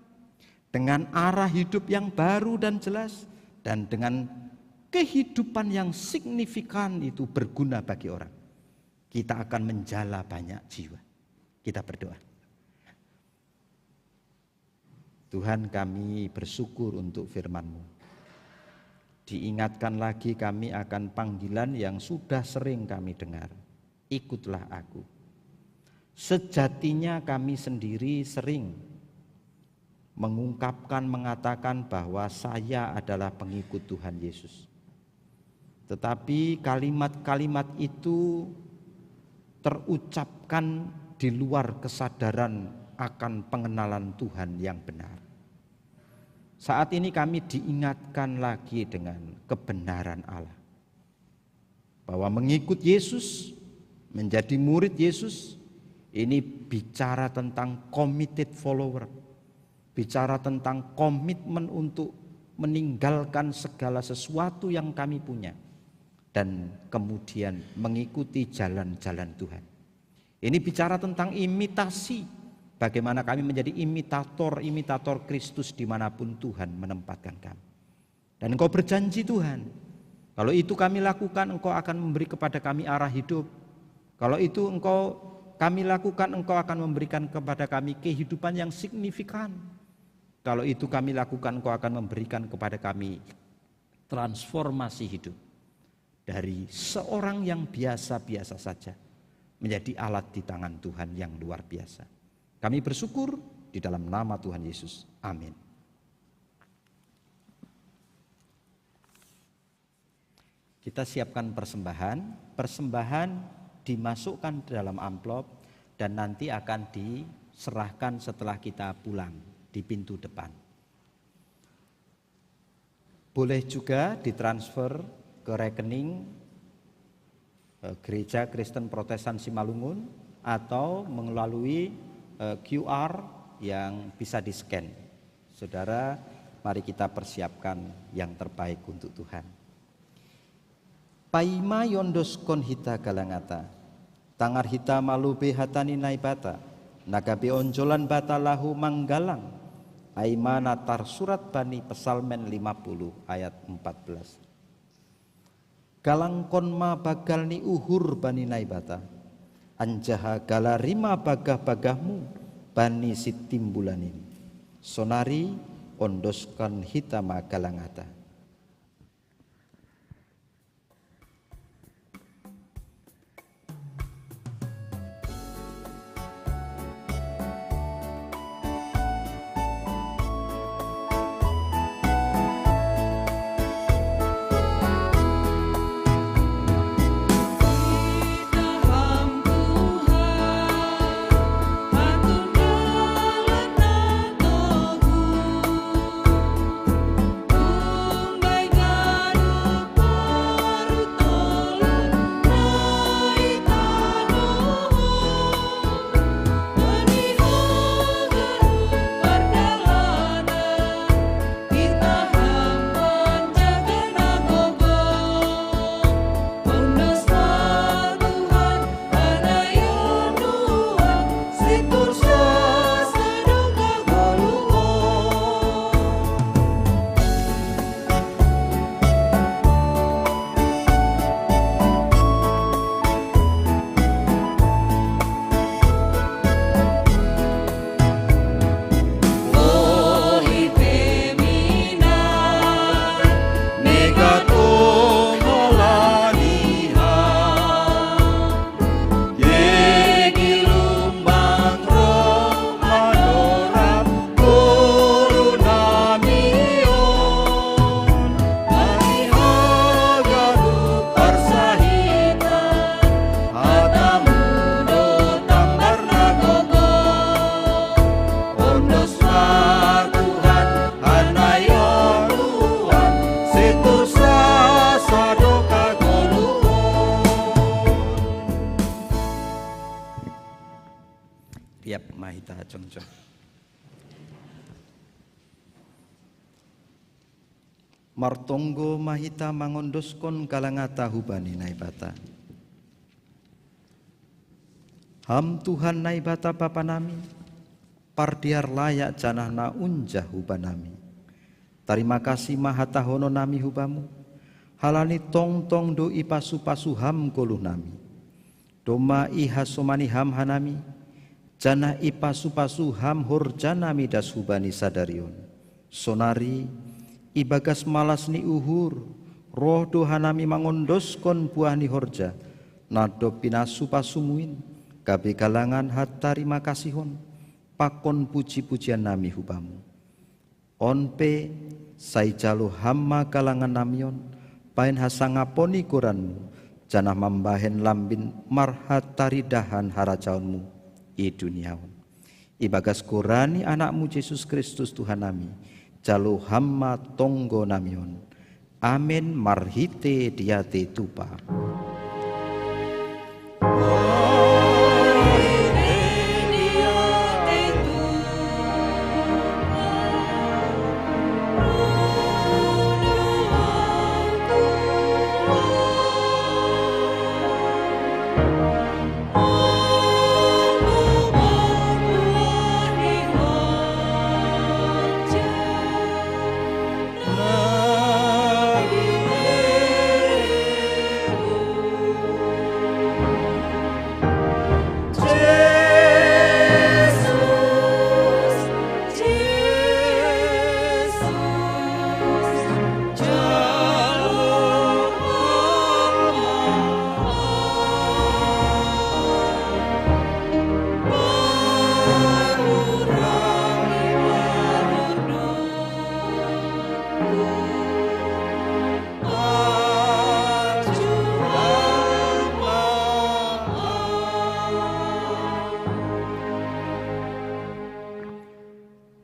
dengan arah hidup yang baru dan jelas, dan dengan kehidupan yang signifikan itu berguna bagi orang, kita akan menjala banyak jiwa. Kita berdoa. Tuhan, kami bersyukur untuk firman-Mu. Diingatkan lagi kami akan panggilan yang sudah sering kami dengar. "Ikutlah aku." Sejatinya kami sendiri sering mengungkapkan, mengatakan bahwa saya adalah pengikut Tuhan Yesus. Tetapi kalimat-kalimat itu terucapkan di luar kesadaran akan pengenalan Tuhan yang benar. Saat ini kami diingatkan lagi dengan kebenaran Allah. Bahwa mengikut Yesus, menjadi murid Yesus, ini bicara tentang committed follower. Bicara tentang komitmen untuk meninggalkan segala sesuatu yang kami punya dan kemudian mengikuti jalan-jalan Tuhan. Ini bicara tentang imitasi, bagaimana kami menjadi imitator-imitator Kristus dimanapun Tuhan menempatkan kami. Dan Engkau berjanji, Tuhan, kalau itu kami lakukan, Engkau akan memberi kepada kami arah hidup. Kalau itu Engkau, kami lakukan, Engkau akan memberikan kepada kami kehidupan yang signifikan. Kalau itu kami lakukan, Engkau akan memberikan kepada kami transformasi hidup dari seorang yang biasa-biasa saja menjadi alat di tangan Tuhan yang luar biasa. Kami bersyukur di dalam nama Tuhan Yesus. Amin. Kita siapkan persembahan. Persembahan dimasukkan dalam amplop dan nanti akan diserahkan setelah kita pulang di pintu depan. Boleh juga ditransfer ke rekening, eh, Gereja Kristen Protestan Simalungun atau melalui, eh, Q R yang bisa di-scan. Saudara, mari kita persiapkan yang terbaik untuk Tuhan. Paima yondoskon hita galangata, tangar hita malube hatani naibata, nagabe onjolan bata lahu manggalang, aima natar surat bani Pesalmen lima puluh ayat empat belas. Galangkon ma bagal ni uhur bani naibata, anjaha galarima bagah-bagahmu bani sitimbulan ini. Sonari ondoskan hita ma galangata. Kita jongjong. Martonggo ma hita mangondoskon kalangata hubani Naibata. Ham Tuhan Naibata Bapa nami, pardiar layak janah na unjah hubanami. Tarima kasih ma hatahononnami hu Bamu, halani tongtong do ipasu-pasu Ham goluh nami. Domma ihasomani Ham hanami, janah ipasu-pasu Ham horjanami das hubani sadari on. Sonari, ibagas malas ni uhur, roh do hanami mangondoskon buah ni horja, na dob pinasu-pasumu in, gabe galangan hatarima kasihon, pakon puji-pujiannami hu Bamu. On pe, sai jalo Ham ma galangannami on, bahen hasangapon ni goranMu, janah mambahen lambin marhataridahan harajaonMu i dunia on. Ibagas goran ni AnakMu Jesus Kristus Tuhan nami, jalo Ham ma tonggonami on. Amen, marhite diatei tupa.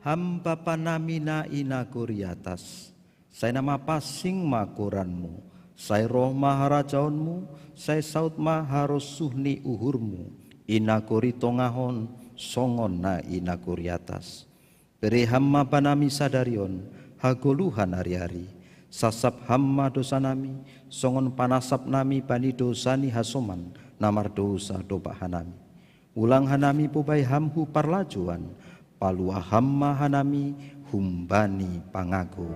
Ham Bapa nami na i nagori atas, sai na mapansing ma goranMu, sai roh ma harajaonMu, sai saud ma harosuh ni uhurMu, i nagori tongah on songon na i nagori atas. Bere Ham ma banami sadari on hagoluhan ari-ari. Sasap Ham ma dosanami, songon panasapnami bani dosa ni hasoman na mardousa dompak hanami. Ulang hanami pobai Ham hu parlajouan, paluah Ham ma hanami humbani pangago.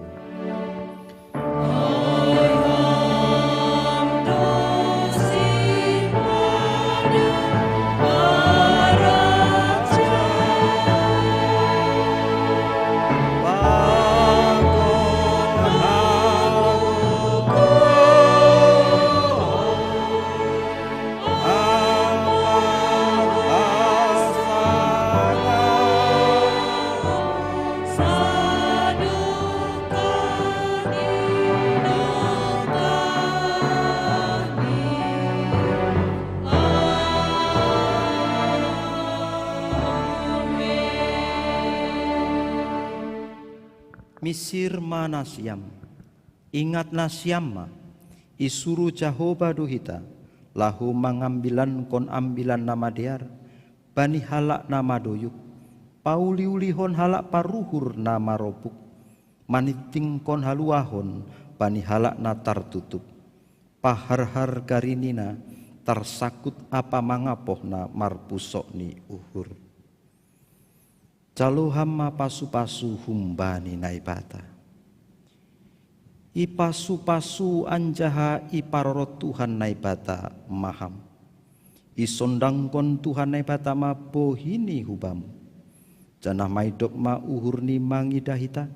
Misir ma nasiam, ingat nasiam ma, isuruh Jahowa do hita, laho mangambilankon ambilan na madear, bani halak na madoyuk, pauli-ulihon halak paruhur na maropuk, maningtingkon haluahon bani halak na tartutup, paharhar garinina tarsangkut ampa mangapoh na marpusok ni uhur. Jalo Ham ma pasu-pasu humbani Naibata. Ipasu-pasu anjaha iparorot Tuhan Naibata ma Ham. Isondangkon Tuhan Naibata ma bohini hu Bamu. Janah maidop ma uhurni mangidah hita.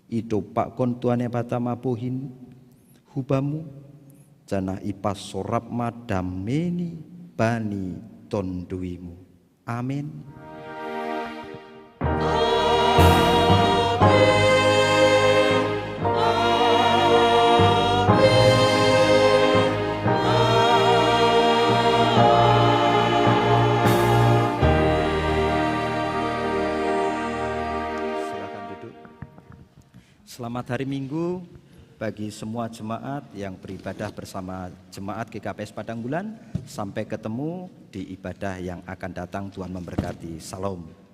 Idompakkon Tuhan Naibata ma bohini hu Bamu, janah ipasorap ma dameni bani tonduimu. Amen. Silakan duduk. Selamat hari Minggu bagi semua jemaat yang beribadah bersama jemaat G K P S Padang Bulan. Sampai ketemu di ibadah yang akan datang. Tuhan memberkati. Salam.